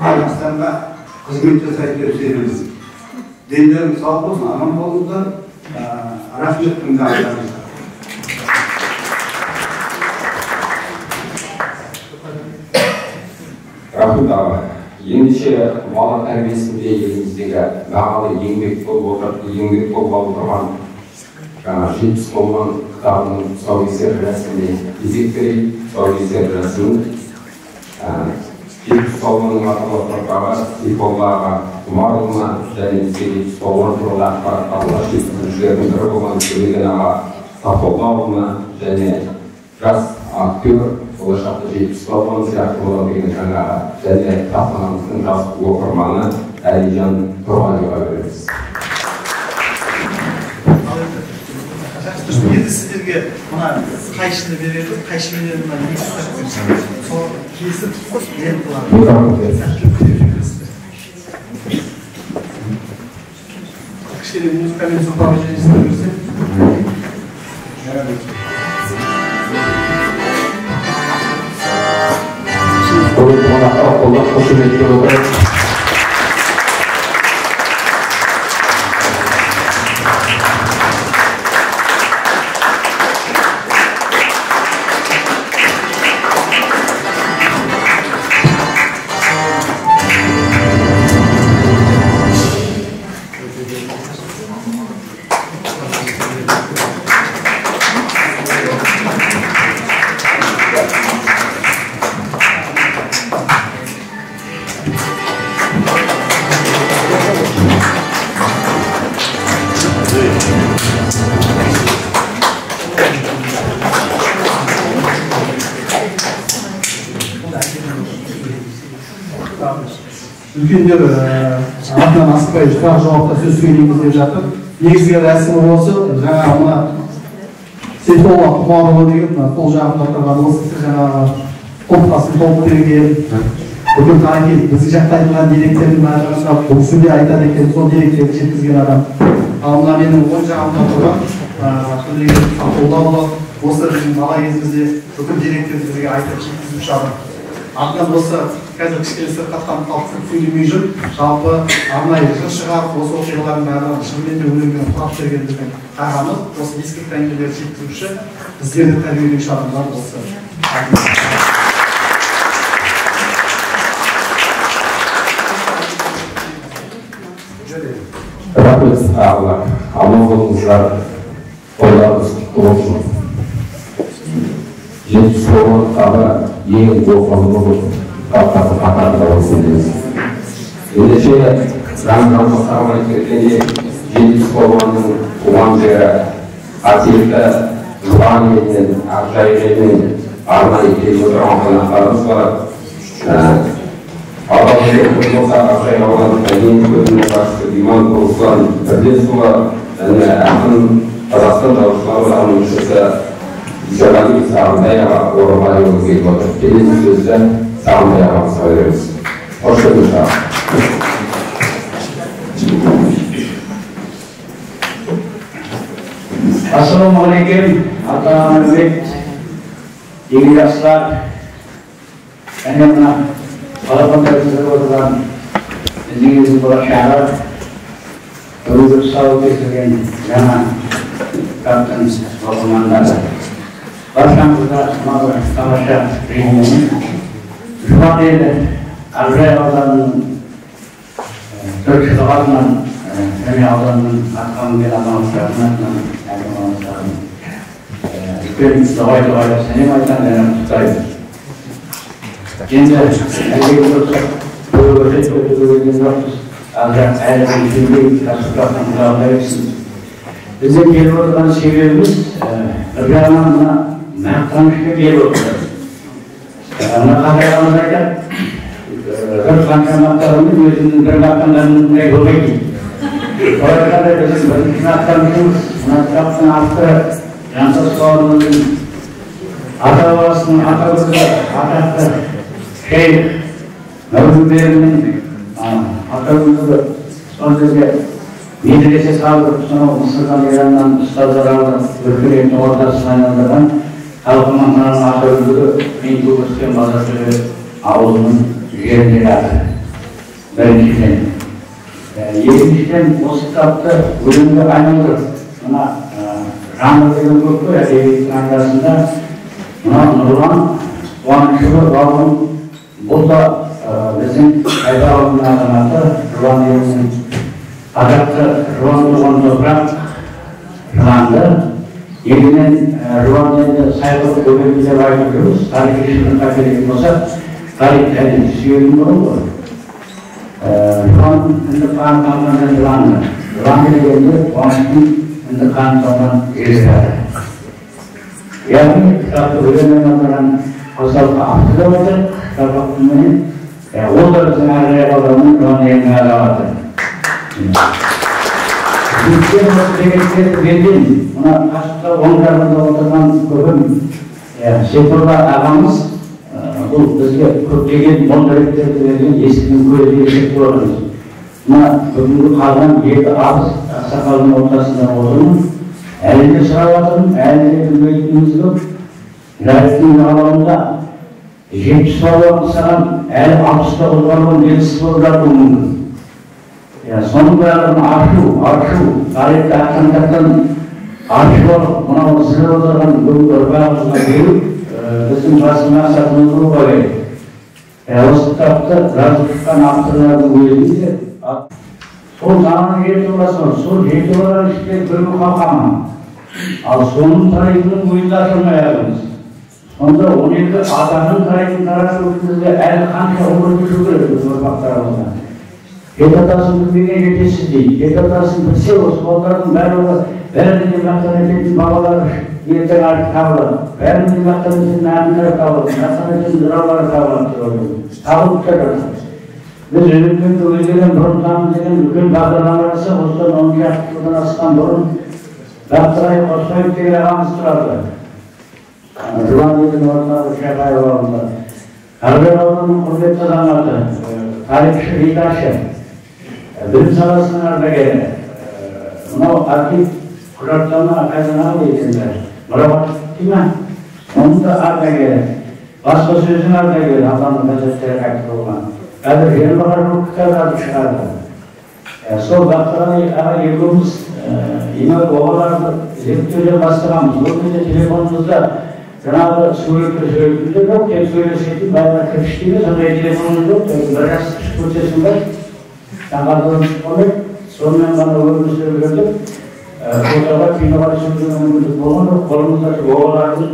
Қазақстанға қызмет жасайды деп сенемін. Дендерің сау болсын, аман болыңыздар. Рахмет тыңдағандарыңызға. Рахмет аға. Ендеше бала тәрбиесінде еліміздегі бағалы еңбек болып отырған жаңа 70 палуан кітабының тұсаукесер рәсіміне кезек берейік. Тұсаукесер рәсімін 70 палуанның аталы ұрпағы Сейфолла аға Тұмарұлына және бізге 70 палуан туралы ақпарат алғаш жеткізушілердің бірі болған Төлеген аға Сафоллаұлына және жас актер Болашақта 70 балуан сияқты болады деген жаңағы және кітапханамыздың жас оқырманы Әлижан Тұрғалиға береміз. Енді сіздерге мына қайшыны береді, қайшыменен мына сол кесіп ленталарды. Кішкене музыкамен сұхбат жүрсе. Құрметті қонақтар, қолдап қошеметтеп отырып. Үлкендер атынан асықпай сұрақ жауапта сөз сөйлейміз деп жатыр. Негізгі рәсімі осы, жаңағы мына Сейфолла Құмарұлы деген мына қол жағында отырған осы кісі жаңағы қолтасын толып берген, бүкіл тарихи біздің жақта айтылған деректердің барлығын бұл кісі де айтады екен, сол деректерді жеткізген адам. Ал мына менің оң жағымда отырған Төлеген Абдоллаұлы осы біздің бала кезімізде бүкіл деректерді бізге айтып жеткізуші адам. Артынан осы қазір кішкене сырқаттанып қалып сөйлемей жүр, жалпы арнайы жыр шығарып, осы оқиғалардың барлығын жырмен де өлеңмен құрап берген біздің ағамыз, осы ескілік әңгімелерді жеткізуші, біздерді тәрбиелеуші адамдар осы. Рахмет ағалар, аман болыңыздар, тойларыңыз құтты болсын. 70 балуан кітабы ең оқылымы кітаптардың қатарында болсын дейміз. Ендеше заң басқармай кеткенде 70 балуанның туған жері қасиетті Жұбан елінен, Ақжайық елінен арнайы келіп отырған қонақтарымыз бар. Атап өтетін болсақ, Ақжайық аудандық мәдениет бөлімінің басшысы Иман Руслан Бірлесұлы және ақын Қазақстан Жазушылар одағының мүшесі Исағали Сағынтай аға Орынбайұлы келіп отыр. Келесі сөзді Сағынтай ағамызға береміз. Қош келдіңіз, аға. Ассалаумағалейкум, ата-ана үміт, игі жастар, және мына балапандар өсіріп отырған біздің елдің болашағы, бүгінгі тұсауы кесілген жаңа кітаптың оқырмандары. Баршаңызға мына бір тамаша жиынымен Жұбан елі Ақжайық ауданының төртінші атынан және ауданның атқа мінген азаматтарының атынан әкім ағамыздардың үлкен дұғай-дұғайлап сәлем айтамын және құттықтаймын. Енді әлгі болсақ, өте жоқпыз. Ақжайық әлі күнге жас ұрпақтың құлағында берсін. Біздің келіп отырған себебіміз бір жағынан мына мақтанышқа келіп отыр. Мына қандай ағамыз айтады, жұрт қанша мақтағанмен өзінің бір мақтанғанындай болмайды дейді. Солай айтқанда біздің бірінші мақтанышымыз мына кітаптың авторы Жансыз бауырымыздың ата-бабасының ата-бабасы атақты шейх Мәуліберінің ата-бабасы сол жерге медресе салдырып, сонау Мысырдан, Ираннан ұстаздар алдырып, өркениеттің ортасына айналдырған халқының мынаның ата-үлгілі мен туып өскен Базаршөбе ауылының жерінде жатыр. Біріншіден. Екіншіден, осы кітапты өлеңге айналдырып, мына жанр деген көп қой әдебиеттің арасында мына Нұрлан Қуанышұлы бауырым, бұл да біздің Қайдар ауылының азаматы, Жұбан елінің атақты Жұбан туған топырақ Жыланды. Елінен Жұбан елді сайқылып көбейді деп айтып жүрміз. Тарихи шындыққа келетін болсақ, тарих әлі сүйегін бұрын ғой. Жұбан кіндік қаны тамған Жыланды. Жыланды дегенде Қуаныштың кіндік қаны тамған жері жатыр. Яғни кітапты өлеңмен аударған қосалқы автор деп айтайық, қыпшақ ол да біздің Ақжайық ауданының Жуан елінің азаматы. Үлкен осы деректерді берген, мына қашықта оң жағында отырған көкем Сейфолла ағамыз, бұл бізге көптеген мол деректерді берген ескінің көзі десек болады. Мына бүгінгі қалған 7 абыз ақсақалдың ортасында отырмын. Әлі де сұрап жатырмын, әлі де білмейтініміз көп. Жайықтың жағалауында 70 балуан саған әлі 69 балуан белгісіз болып жатуы мүмкін. Соның барлығын ашу, тарихты ақшаңдақтан аршып алып, мынау сізіп отырған бүгінгі ұрпағымызға беру біздің басты мақсатымыз болуға керек. Осы кітапты жазып шыққан авторлардың өзінде де сол заманның жеті баласы бар, сол жеті баланың ішінде біреуі қалқаман. Ал соның тарихының өзі ашылмай жатырмыз. Сонда 12 атаның тарихын тарату бізге әлі қанша ғұмыр кешу керек біздің ұрпақтарымызға. Жеті атасын білмеген жетесіз дейді. Жеті атасын білсе, осы балалардың барлығы бәріне де мақтан ететін балалар ертең артық табылады. Бәріне де мақтан ететін ақындар табылады, мақтан ететін жыраулар табылады деп ойлаймын. Табылып та жатыр. Біз өзбекті өзгеден бұрын таным деген үлкен бағдарлама жасап, осыдан 10 шақты жылдан асқан бұрын Бақтығали Қосбаев деген ағамыз тұрады. Жұбан елдің орталығы Шақай ауылында. Ақжайық ауданының құрметті азаматы, тарихшы, бейтаршы, білім саласының ардагері. Мынау архив құжаттарына қайдан алды енді? Мұрағат дей ме? Оның да ардагері. Баспасөздің ардагері, аудандық газеттері қайтып болған. Қазір 20-ға жуық кітап жазып шығарды. Сол Бақтығали аға екеуміз еңбек обаларды зерттеуден бастағанбыз. Ол кезде телефонымызда жаңағы суретті суретіміз жоқ, тек сөйлесетін баяғы кірпіш дейміз, сондай телефонымыз жоқ, тек бір жас түсіп көрсесің бар, таңғалдырып түсіп қалмайды. Сонымен ғана өмір сүріп жүрдік. Фотоға, киноға түсуге мүмкіндік болған жоқ. Қолымызда обалардың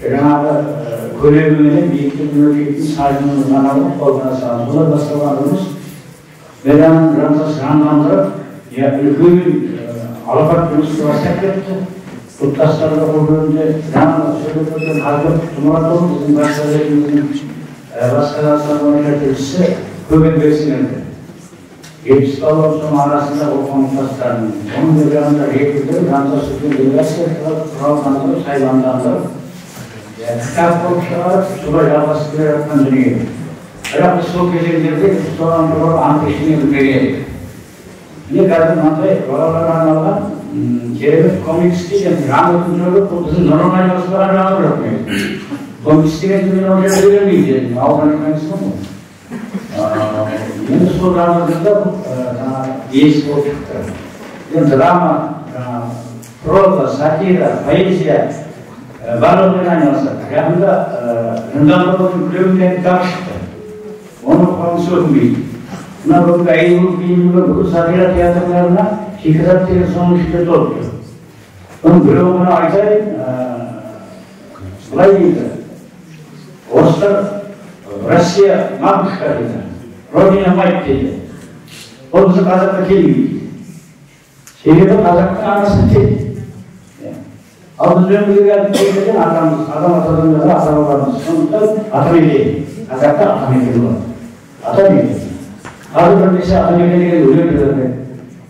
жаңағы көлеміменен биіктігін өлшейтін сажынымыз ғана болып қолдана саламыз. Олар басталған жұмыс Меранның жантас жандандырып, үлкен алапат жұмысты бастап кетті. Бұл тастарды бұл жөнінде жаңағы сөйлеп өткен Қазыбек Құтымұратұлы біздің бас газетіміздің Батыс Қазақстан бойынша тілшісі көп еңбек сіңірді. 70 балуан соның арасында оқыған тастардың, оның бір жағында жетілдіріп, жантас үлкен делегация шығарып, құралдандырып, сайландандырып, кітап болып шығарып, солай жалғасып келе жатқан дүние. Бірақ біз сол кезеңдерде соған туралы анық ештеңе білмеген едік. Міне қазір мынандай балаларға арналған керемет комикс деген жанрдың түрі, бұл біздің нұрлан айналысып жанр жоқ негізі. Комикс деген мен ол жерде білмеймін дедім, ауылдан шыққан кісімін ғой. Енді сол жанрда бұл жаңағы иесі болып шықты. Енді драма, проза, сатира, поэзия барлығымен айналысады. Жақында Жынданбаудың күлемін деген кітап шықты. Оны оқығансы өкінбейді. Мына бүгінгі әйел киімі бүкіл сатира театрларына шикізат деген соның ішінде толып тұр. Оның біреуін ғана айтайын, былай дейді. Орыстар Россия матушка дейді, Родина мать дейді. Ол біздің қазаққа келмейді. Себебі қазақтың анасы тек. Ал біз өмірге келген атамыз, адам атадан бері ата бабамыз. Сондықтан атамекен, қазақта атамекен болады. Атамекен. Қазір бірнеше атамекен деген өлең жаза біледі.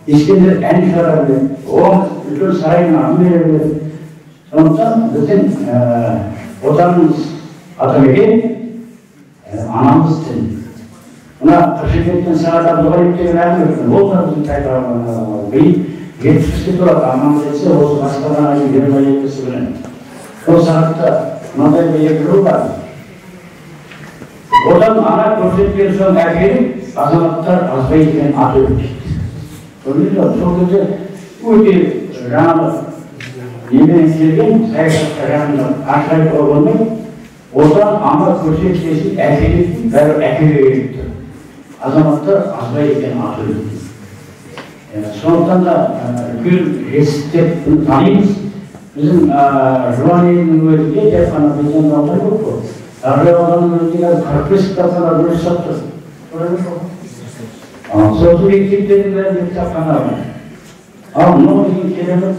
Ескендір ән шығара біледі. Оған үлкен сарайының атын бере біледі. Сондықтан біздің отанымыз атамекен, анамыз тіл. Мына Қыршекеттен Сағат Абдығалиев деген ән өткен. Ол да біздің тайпаның адамы. Биыл 70-ке толады, аман жетсе, осы басқарған айдың 22-сі күні. Ол сағатта мынандай бір екі жол бар. Одан ана көрсеткен соң әкеліп, азаматтар азбай екен ат өліп кетті. Көрдіңіз бе? Сол кезде өте жаңағы немен келген саясатқа жақындап ашық айтуға болмайды. Отан ана көрсеткесін әкеліп, бәрі әкеле келіп тұр. Азаматтар азбай екен ат өліп кетті. Сондықтан да үлкен жетістік деп бұны танимыз. Біздің Жуан елінің өзінде тек қана бізден аудан жоқ қой. Ақжайық ауданының өзінде қазір 45 кітапхана жұмыс жасап тұр. Сосын мектептердің бәрінде кітапхана бар. Ал мынау деген керемет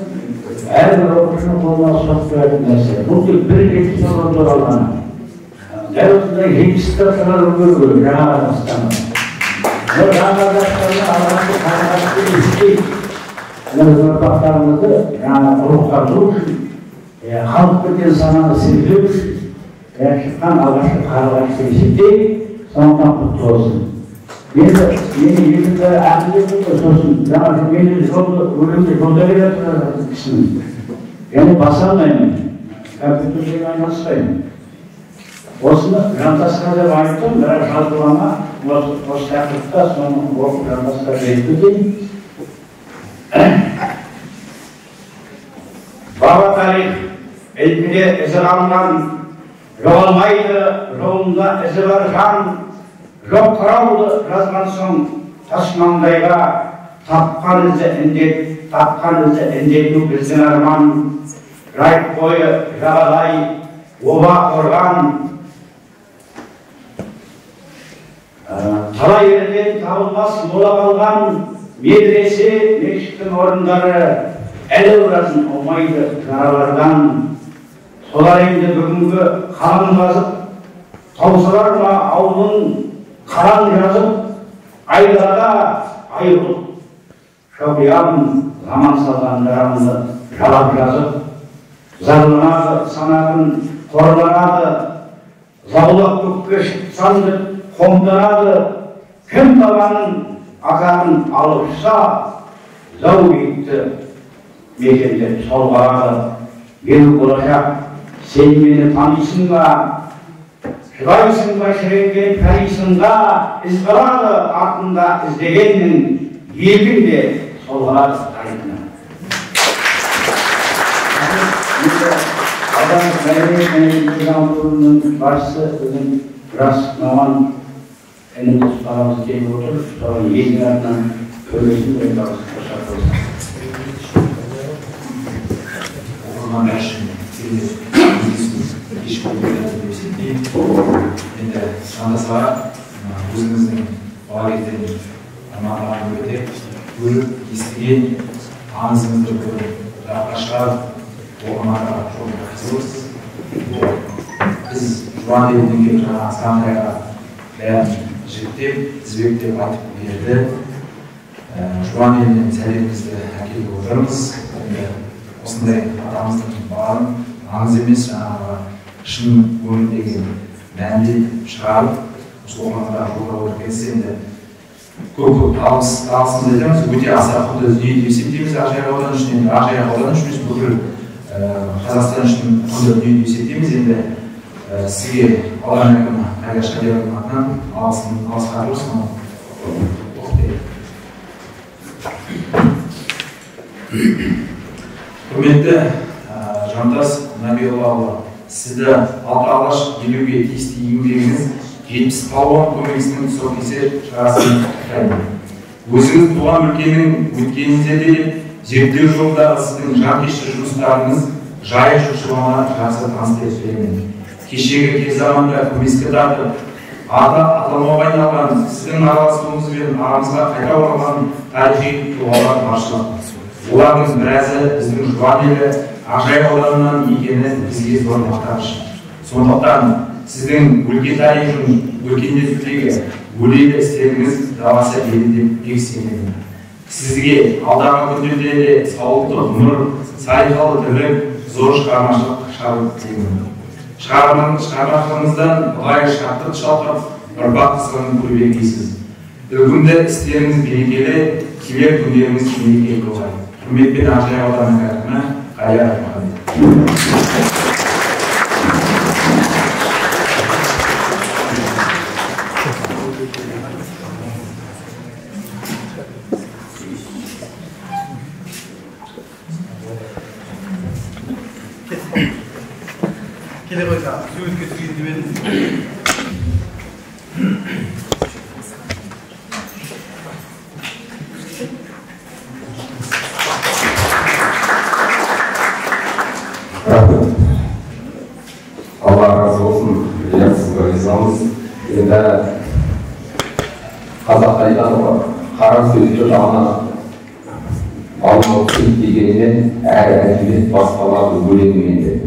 әрбір оқушының қолына ұстап тұратын нәрсе. Бұл тек бір жетістік туралы ғана. Дәл осындай 70 кітап шығару керек жаңа Қазақстанда. Бұл жаңа Қазақстанда алғашқы қағазды есептейді. Біздің ұрпақтарымызды жаңа рухтандыру үшін, халық бірден сананы сіңдіру үшін шыққан алғашқы қағазды есептейді. Сондықтан құтты болсын. Енді мені елімді әкімдер сосын жаңа мен жолды өлеңді жолда келе жатқан кісімін. Және баса алмаймын, компьютермен айналыспаймын. Осыны Жантасқа деп айттым, бірақ жалпылама осы тақырыпта соны оқып Жантасқа беріп кетейін. Баба тарих ілімде ізі қалған, жоғалмайды жолында ізі бар жан, жоқ тарауды жазған соң тас маңдайға тапқан ізі індет, тапқан ізі індету біздің арман. Жайық бойы жағалай оба қорған, талай елден табылмас мола қалған медресе мешіттің орындары әлі орасын аумайды жаралардан. Солар енді бүгінгі қалың қазып, таусылар ма ауылын қараң жазып, айдалада айғұт шоқиям заман салған жарамды жалап жазып, зарланады санатын қорланады, заулап көкке шықсаң деп қомданады, кім табанын атағын алып ұшса, зау биікті мекендеп сол қалады. Менің болашақ, сен мені танисың ба, шыдайсың ба шіренген пәрисыңға, із қалады артында іздегеннің, елдің де сол қалады тарихына. Аудандық мәдениет және дамыту басшысы бүгін жас маман ініміз баламыз келіп отыр. Соған елдің атынан төбесін дайындауға рұқсат болсын. Оқырмандар үшін керемет кеш болып келеді деп есептеймін. Енді Жантас аға, өзіңіздің бала кезден армандаған өте көріп, естіген аңызыңызды бүгін жарыққа шығарып, оқырмандарға çok қызығыпсыз. Біз Жұбан елінен келіп жаңа Асқандайға бәрін жіктеп, тізбектеп айтып берді. Жұбан елінен сәлемімізді әкеліп отырмыз. Енді осындай атамыздың барын аңыз емес, жаңағы шын өмірдегі мәнді шығарып, осы оқырмандарға жолдап отыргенсіз. Енді көп-көп алғысымызды айтамыз. Өте аса құнды дүние деп есептейміз Ақжайық ауданы үшін. Енді Ақжайық ауданы үшін емес, бүкіл Қазақстан үшін құнды дүние деп есептейміз. Енді сізге аудан әкімі Қайрат Шадиевтің атынан алғыс хат болсын. Құрметті Жантас Набиоллаұлы, сізді алты алаш елеуге тиісті еңбегіңіз 70 палуан көмегісінің тұсаукесер шарасымен құттықтаймын. Өзіңіз туған өлкенің өткенінде де зерттеу жолындағы сіздің жанкешті жұмыстарыңыз жайық жұртшылығына жақсы таныс деп білемін. Кешегі кез заманда көмескі тартып, аты аталмауға айналған сіздің араласуыңызбен арамызға қайта оралған тарихи тұлғалар баршылық. Олардың біразы біздің Жұбан елі Ақжайық ауданынан екені бізге зор мақтаныш. Сондықтан сіздің өлке тарихын өркендетудегі өлелі істеріңіз жалғаса береді деп бек сенемін. Сізге алдағы күндерде де саулықты ғұмыр, салиқалы тірлік, зор шығармашылық шабыт тілеймін. Шығармашылығыңыздан ылайы шаттық шалқып, ұрпақ қызығын көрмегейсіз. Үкімді істеріңіз берекелі, келер күндеріңіз мерекелі болғай. Құрметпен Ақжайық ауданының әкімі Қайрат Мұхаммед. Келе қойса, суретке түсейін деп едім. Рахмет. Алла разы болсын, иә, сізге ризамыз. Енді қазақта айтады ғой, қара сөзге жаны алмау дегеннен әр әдебиет басқаларды өлеңімен деп.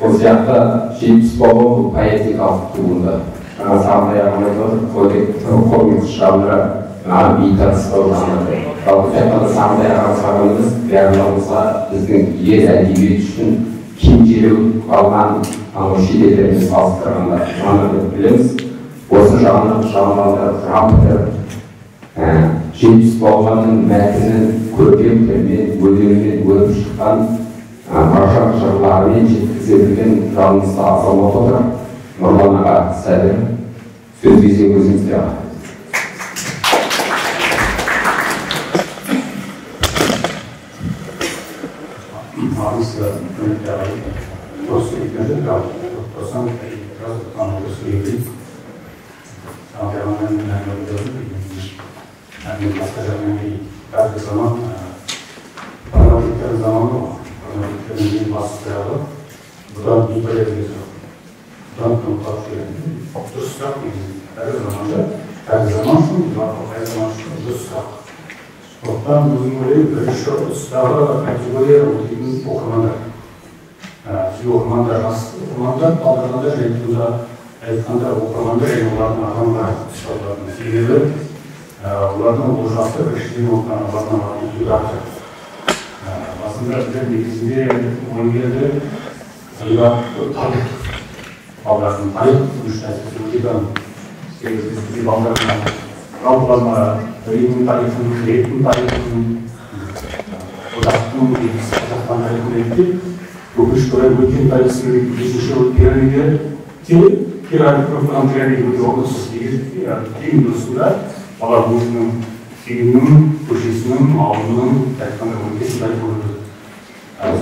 Сол сияқты 70 балуан бұл поэтикалық туынды. Жаңа Сағынтай ағам айтып отыр, комикс жанры, бейтаныстау жанры. Жалпы тек қана Сағынтай ағамызға емес, барлығымызға біздің ел әдебиеті үшін кенжелеу қалған анау шетелдермен салыстырғанда жанр деп білеміз. Осы жанрды жандандырып, дамытып, 70 балуанның мәтінін көркем тілмен, өлеңмен өріп шыққан маржан жырларымен жеткізе білген жанымызда азамат отыр. Нұрлан аға, сәлем. Сөз кезегі өзіңізде, аға. Армысыздар, құрметті ағайын. Осы екінші тоқсан басқа жағынан қазіргі заман парламенттердің заманы ғой. Парламенттердің ең басты сұрағы бұдан бейпайда деген сұрақ. Бұдан кім қалып деген дұрыс сұрақ негізі. Қазіргі заманда, қазіргі заман үшін, қай заман үшін дұрыс сұрақ. Сондықтан өзім ойлаймын, бірінші ұстағы категория ол дейтін оқырмандар. Бізге оқырмандар, жас оқырмандар, балдырғандар және сонда айтқанда оқырмандар және олардың ата-аналары ұсталатын. Себебі олардың олжасы біріншіден олардың редактор. Басында біздер негізінде ойгерді тарих, балдардың тарих үшін әсіресе өлкетану. Себебі бізде балдардың жалпылама Римнің тарихын, Гректің тарихын, одақтың, Қазақстан тарихын реттеп, өкінішке орай өткен тарих сіңірген бесінші пирамида пирамида өте орынсыз. Ең дұрысында бала өзінің үйінің, көшесінің, ауылының, айтқанда өлкесінің тарихын көрді.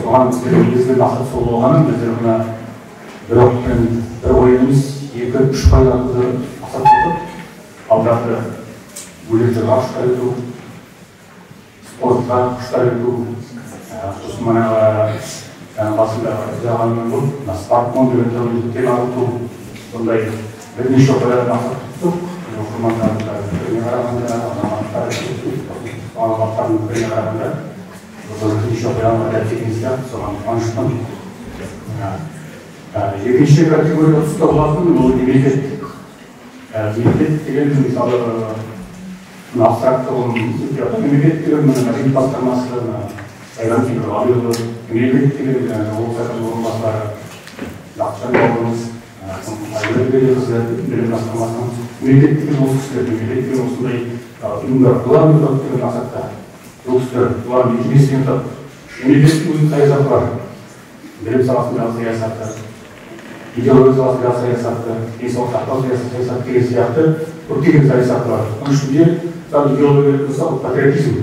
Соған біздер негізгі мақсат сол болғанын, біздер мына бір оқпен бір ой емес, екі, үш пайдалануды мақсат тұтып, балдарды өлең жырға құштар ету, спортқа құштар ету, сосын манағы басында жағанмен болып, смартфон деген тәуелділіктен арылту, сондай бірнеше оқиғалар мақсат тұттық. Оқырмандардың пікіріне қарағанда, азаматтардың пікіріне қарағанда, бірнеше оқиғаны дәлелдеген сияқты, соған қуаныштымын. Екінші категория тұста болатын ол мемлекет. Мемлекет деген мысалы абстракты ұғым, мемлекет деген мәдениет басқармасы, Сайран Темірғалиұлы, мемлекет деген облыс әкімінің орынбасары Бақытжан бауырымыз, Айгүл қызы білім басқармасының, мемлекет деген осы кісілер, мемлекет деген осындай ұйымдар, бұлар ұйымдап деген мақсатта, бұл кісілер, бұлар мекемесі ұйымдап, мемлекеттің өзінің саясаты бар, білім саласындағы саясаты, идеология саласындағы саясаты, денсаулық сақтау саясаты деген сияқты көптеген саясаты бар. Оның ішінде мысалы идеология болса, патриотизм.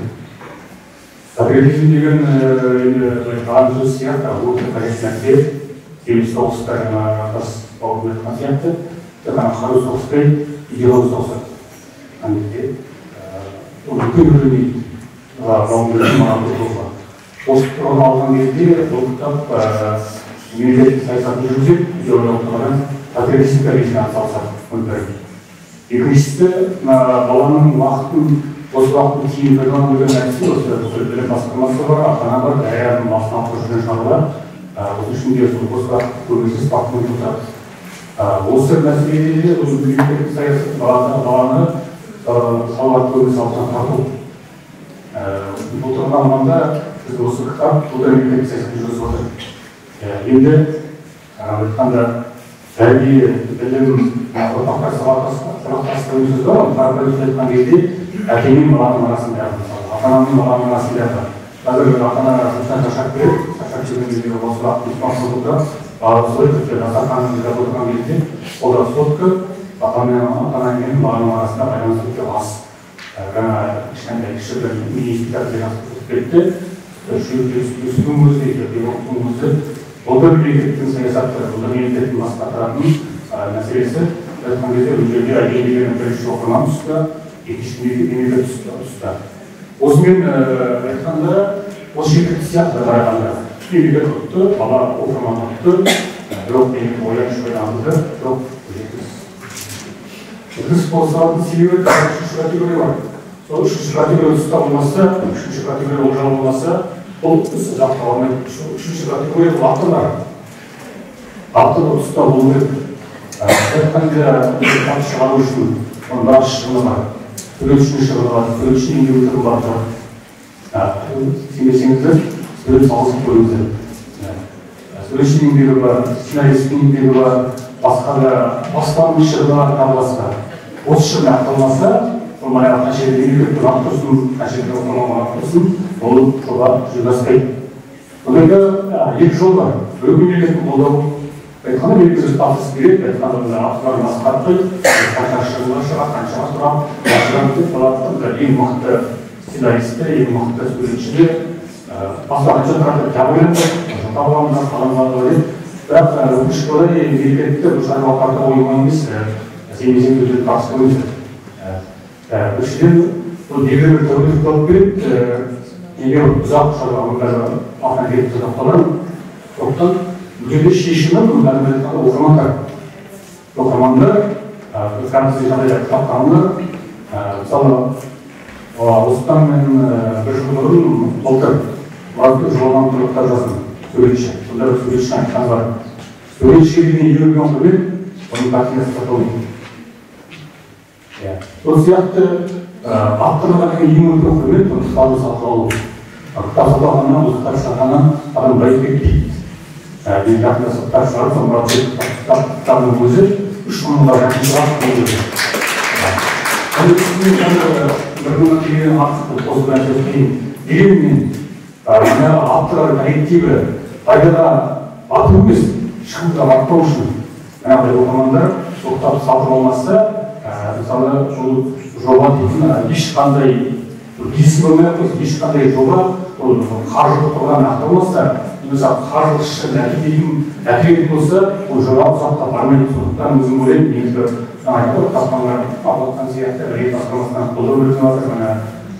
Патриотизм деген енді жалған сөз сияқты, өте қажет нәрсе. Себебі соғыста жаңа жолдас бауырым айтқан сияқты, тек қана қару соғыспай, идеология соғысы. Ол үлкен көлемде жауынгерлік маған болған. Осы тұрғыдан алған кезде бұл кітап мемлекеттік саясатын жүргізеді, идеологиялық тұрғыдан патриотизм тәрбиесіне атсалысады. Оның бірі. Екіншісі, баланың уақытын, осы уақытын тиімді пайдалану деген нәрсе, осы білім басқармасы бар, ата-ана бар, бәрінің басына алып жүрген шаруа. Осы үшін де бос уақыт көбінесе смартфон отырады. Осы мәселеде осы мемлекеттік саясат баланы салауатты өмір салтына тарту. Бұл тұрғыдан алғанда біз осы кітап бұл да мемлекеттік саясатын жүргізіп отыр. Енді айтқанда тәрбие, білім, ұрпақтар сабақтастығы сөз бар ғой. Қарапайым айтқан кезде әке мен баланың арасындағы, мысалы, ата-ана мен баланың арасындағы. Қазір ата-ана жұмыстан шаршап келеді, шаршап келген кезде осы уақытты смартфон отырады, бала солай тіпті дастарханның жинап отырған кезде қолда сотка, ата-ана мен баланың арасында байланыс өте аз. Жаңа кішкентай кіші бір мини спектакль көрсетіп кетті. Өсудің өзі, оқудың өзі бұл да мемлекеттің саясаты, бұл да мемлекеттің бас қатыратын мәселесі. Айтқан кезде бұл жерде әйел деген бірінші оқырман тұста, екінші мемлекет тұста. Осымен айтқанда, осы жеткілікті сияқты қарағанда. Мемлекет ұтты, бала оқырман ұтты, бірақ менің ойланып ойланды, жоқ жеткіліксіз. Жеткіліксіз болса себебі үшінші категория бар. Сол үшінші категория тұста болмаса, үшінші категория олжа болмаса, бұл іс ұзақ алмайды. Үшінші категория бұл ата-аналар. Автор ұста болу керек. Айтқанда кітап шығару үшін оның біраз шығыны бар. Суретшінің шығыны бар, суретшінің еңбегі бар. Сенбесеңіздер, сурет салғызып көріңіздер. Суретшінің еңбегі бар, сценаристің еңбегі бар, басқа да баспаның шығыны бар, тағы басқа. Осы шығын ақталмаса, ол баяғы қанша жерде мемлекет ұнап тұрсын, қанша жерде оқырман ұнап тұрсын, ол жоба жүзеге аспайды. Бұнда екі жол бар. Біреу мемлекеттің қолдауы. Айтқанда мемлекет өз тапсырыс береді, айтқанда біз авторлар басқарып қанша шығынға шығады, қаншаға тұрады, қаншаға деп болады. Ең мықты сценаристі, ең мықты суретшілер, басқа қанша тұрады деп ойлаймын, таба аламыз, қаламға деп. Бірақ өкінішке орай мемлекетті бұл шаруа қарта қою емес, сенбесеңіз өздері тапсырыс қойыңыздар. Біріншіден, бұл белгілі бір тәуелділік алып келеді, егер ұзақ шаруа, қазір артынан келіп ұзақ қалармын. Сондықтан бұл жерде шешімі оқырмандар. Оқырмандар, кітапхана жағдайда кітапханалар, мысалы, осыдан мен бір жыл бұрын былтыр Мұратбек Жолманов туралы кітап жаздым, суретші. Сонда бір суретшінің айтқаны бар. Суретшіге деген ең үлкен құрмет, оның картинасы сатылу. Сол сияқты авторларға деген ең үлкен құрмет, оның кітабын сатып алу. Кітап сатып алғаннан, осы кітап шығарғаннан адам байып кетпейді. Мен жақында кітап шығарып, сол Мұратбек кітабының өзі 3000-ға жақын шығады. Бір мыңнан теңгеден артық қосып нәрсе қиын. Дегенмен, мына авторлар коллективі пайдаға бату емес, шығынға батпау үшін жаңағыдай оқырмандар сол кітапты сатып алмаса, мысалы, бұл жоба дейтін ешқандай бизнес болмай ақ қойсын, ешқандай жоба ол қаржылық тұрғыдан ақталмаса, немесе қаржылық шығын әкелетін болса, ол жоба ұзаққа бармайды. Сондықтан өзім ойлаймын, негізгі жаңа айтты ғой, кітапханалар апатқан сияқты мәдениет басқармасынан қолдау көрсетіп жатыр. Мына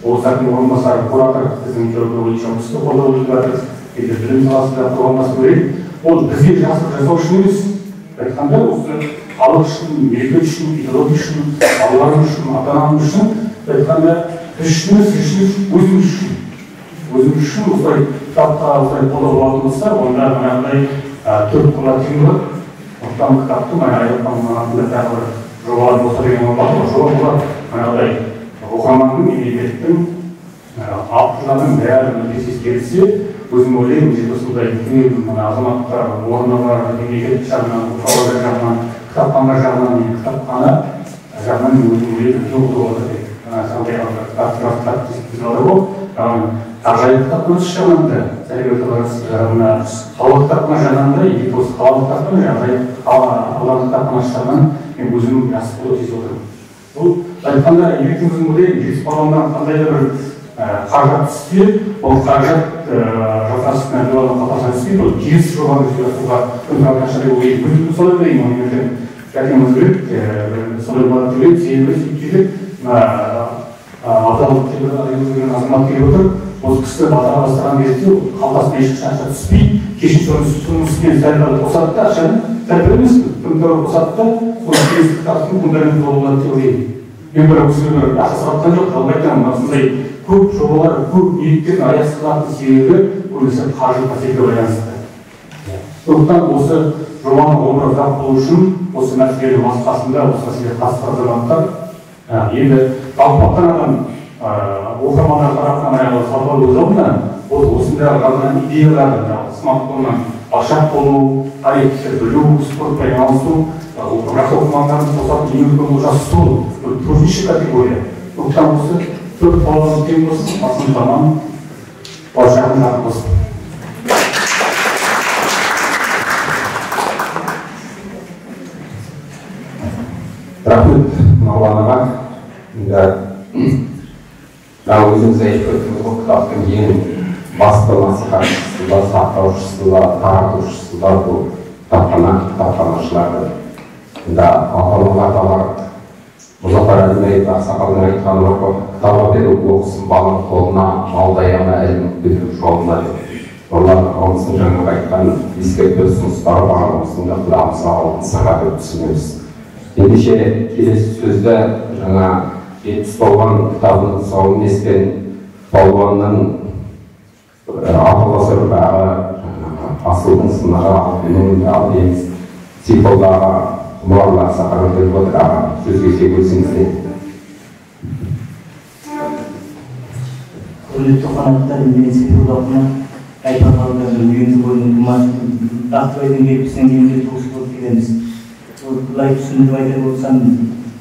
облыс әкімінің орынбасары куратор біздің идеология бойынша жұмысты қолдау көрсетіп жатыр. Енді білім саласында қоғамдастық керек. Ол бізге жақсылық жасау үшін емес, айтқанда осы халық үшін, мемлекет үшін, идеология үшін, балаларымыз үшін, ата-анамыз үшін, айтқанда біз үшін емес, сіз үшін, өзіміз үшін. Өзіміз үшін осылай кітапқа осылай қолдау болатын болса, онда мынандай төрт қола тең болады. Сондықтан кітапты мына Аяқпанның атында тағы бір жобалар болса деген ой бар ғой, жоба болады. Мынандай оқырманның, мемлекеттің, авторлардың бәрі мүддесі келсе, өзім ойлаймын, жерде осындай үлкен мына азаматтар орны бар, мемлекет жағынан, оқырмандар жағынан, кітапханалар жағынан, кітапхана жағынан мен өзім ойлаймын, үлкен қолдау болады деп. Сондай кітап ғой, Ақжайық кітапханасы жағынан да, мына қалалық кітапхана жағынан да, екі осы қалалық кітапхана, Ақжайық аудандық кітапханасы жағынан мен өзім жақсы қолдау сезіп отырмын. Бұл айтқанда ертең өзім ойлаймын, жетпіс баллоннан қандай да бір қаражат түссе, ол қаражат жолдастың әділуалының қалтасына түспейді, ол келесі жобаны жүзеге асыруға мүмкін деп ойлаймын. Өзім солай ойлаймын, оны ертең жәкеміз біледі, солай болады деп ойлаймын. Себебі сөйтіп мына абзал деген азамат келіп отыр, осы кісі батыра бастаған кезде қалтасына ешқашан ақша түспей, кешін соның үстіне сәл пәл қосады да, ақшаны сәл пәл емес, тым тәуір қосады да, соның келесі кітаптың фундаменті болады деп ойлаймын. Мен бір кісіге бір ақша сұратқан жоқ, жалпы айтамын, осындай көп жобалар, көп ниеттердің аяқсыз қалатын себебі көбінесе қаржы мәселеге байланысты. Сондықтан осы жобаның ғұмыры ұзақ болу үшін осы мәселелердің басқасында осы мәселеге қатысты азаматтар, енді жалпақтан адам оқырмандар тарапынан аяғы сатып алу өз алдына, ол осындай ғана идеяларды, смартфоннан алшақ болу, тарихты білу, спортпен айналысу, жас оқырмандардың қосатын ең үлкен олжасы сол, төртінші категория. Сондықтан осы төрт баламыз тең болсын, басымыз аман, болашағымыз жарқын болсын. Рахмет Нұрлан аға. Енді өзіңіз айтып өттіңіз ғой, кітаптың ең басты насихатшысы да, сақтаушысы да, таратушысы да бұл кітапхана, кітапханашылар. Енді ата-аналар да бар. Мұзафар Әлімбаев ақсақалдың айтқаны бар ғой, кітап әперу оқысын баланың қолына, малдай ана ілім білім жолына деп. Нұрлан ағамыздың жаңағы айтқан ескертпе ұсыныстары барлығымыздың да құлағымызға алтын сырға деп түсінеміз. Ендеше келесі сөзді жаңа 70 палуан кітабының тұсауын кескен палуанның аталас ұрпағы, асылдың сынығы, алтынның ал дейміз. Сейфолла аға Құмарұлы ақсақалға беріп отыр. Аға, сөз кезегі өзіңізде. Құрметті қонақтар, мен Сейфолла Құмар, Тайпақ ауданының Үйеңкі бойының тумасы, Ақтыбайдың белгісінен немере туысы болып келеміз. Ол былай түсіндіріп айтар болсам,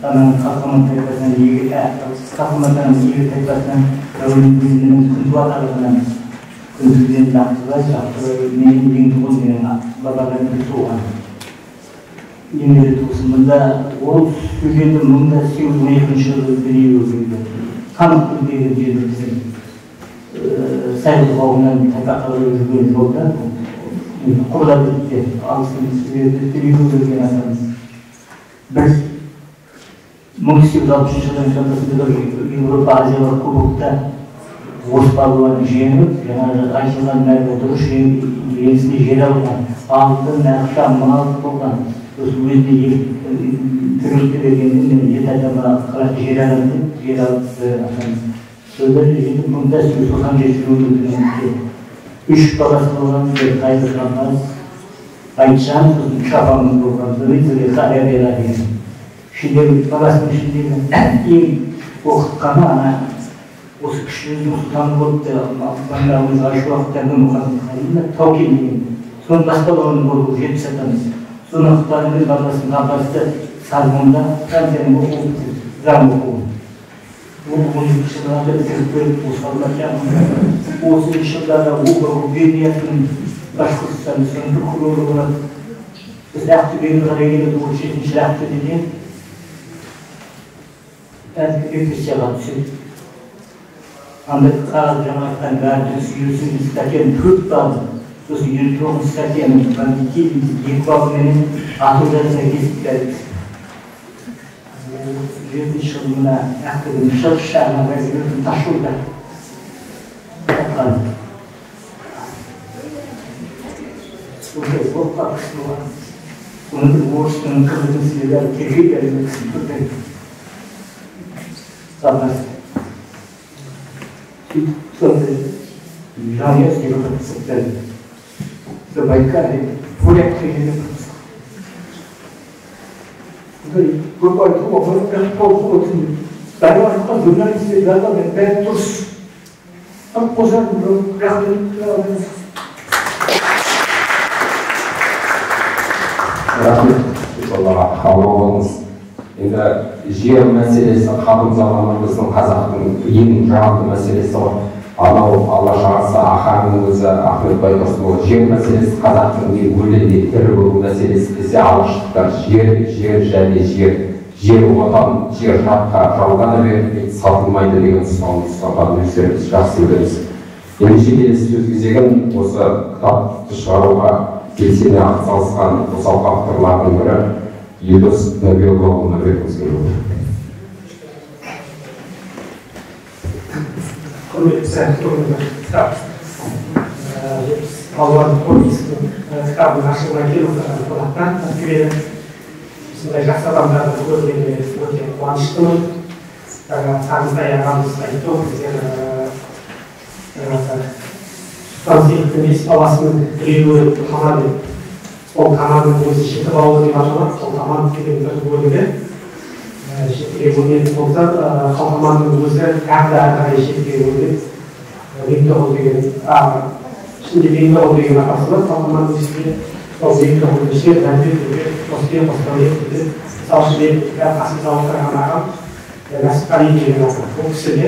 ананың Қалқаман тайпасынан, Қалқаман егер тайпасынан, Әуелінің Күнту аталығынан, Күнтуден Ақтыбай, Ақтыбай менен Еңдіқол менің бабаларым бір туған. Немере туысы. Мұнда ол сюжеті 1812 жылы дүниеге келді. Қанықкөл деген жерде біздің Сайқұлық ауылынан Тайпаққа қарай жүрген жолда, құбыла бетте алыстың жерде дүниеге келген атамыз. Бір 1860 жылдың шамасында Еуропа Азиялық кубокта орыс балуанын жеңіп, жаңағы айтылған бәрі дұрыс жеңісіне жер алған, алтын, ақша, мал болған. Сосын өзіне тірілті бергенде мен жеті атама қарап жер аламын деп жер алып атамыз. Содан 1897 жылы өмірге үш баласы болған, бір Қайыр Қамбас, Айтжан, сосын үш апамыз болған, Зулейха Әлябела деген. Ішіндегі баласының ішіндегі ең оқытқаны ана осы Кіші жүздің сұлтаны болыпты, маңдағымыз Айшуақтардың Мұхаммед Таукен деген. Соның бас балуаны болып 70 атамыз. Соның ықпалымен баласының апасы Сарбонда Францияның оқуы бітірді, заң оқуын. Ол 12 жылдарда бітіріп келіп, осы Алматы жағында 30 жылдарда Оба губерниясының Башқұртстан соның прокуроры болады. Біз Ақтөбеге қарай келеді, 37 жылы Ақтөбеде әлгі репрессияға түседі. Анда қағаз жаңа айтқан бәрі дұрыс, 58 статьяның 4 бабы, сосын 59 статьяның бандитизм 2 бабыменен ату жазасына кесіп бәрі. 7 жылы мына Ақтөбенің шығыс жағына қарай тас жолда тапқан. Сондай оққа күшті болған. Оны бір орыстың қызының себебі тергей бәрі кісі қалмас. Сөйтіп сондай жанұя себебі сырттан. Забайкалье, Бурят деген көп айтуға болады, бірақ толық өтінді. Бәрі айтқан журналистер жазған, бәрі дұрыс. Ал қосарым жоқ, рахмет. Рахмет, Сейфолла аға, болыңыз. Енді жер мәселесі қадым заманнан біздің қазақтың ең жанды мәселесі ғой. Анау Алаш ағасы Ахаңның өзі Ахмет Байтұрсынұлы жер мәселесі қазақтың не өлі не тірі болу мәселесі десе, алаштықтар жер, жер және жер, жер отан, жер жатқа жалға да берілмейді, сатылмайды деген ұстанымды ұстанғанын өздеріміз жақсы білеміз. Ендеше келесі сөз кезегін осы кітапты шығаруға белсене атсалысқан қосалқы авторлардың бірі Елдос Нұрбекұлына бергіміз келіп отыр. Құрметті сәтті кітап 70 балуан повесінің кітабының ашылуына келіп отырған қонақтар тәрбиелі осындай жақсы адамдарды көргеніме өте қуаныштымын. Жаңа Сағынтай ағамыз айтты ғой, біздер Сұлтан Сейіттің 5 баласының біреуі Тама деп. Ол Таманың өзі жеті балалы деп аталады. Сол Таман деген бір бөлігі жетіге бөлінетін болса, Қалқаманның өзі тағы да әрі қарай жетіге бөлінеді. Бектоғыл деген, ішінде Бектоғыл деген атасы бар, Қалқаманның ішінде сол Бектоғылдың ішінде Мәмбет, Үмбет, Қосбек, Қосдәулет деген, мысалы үшін мен қасымда отырған ағам Нәсіпқали деген ағам. Ол кісі де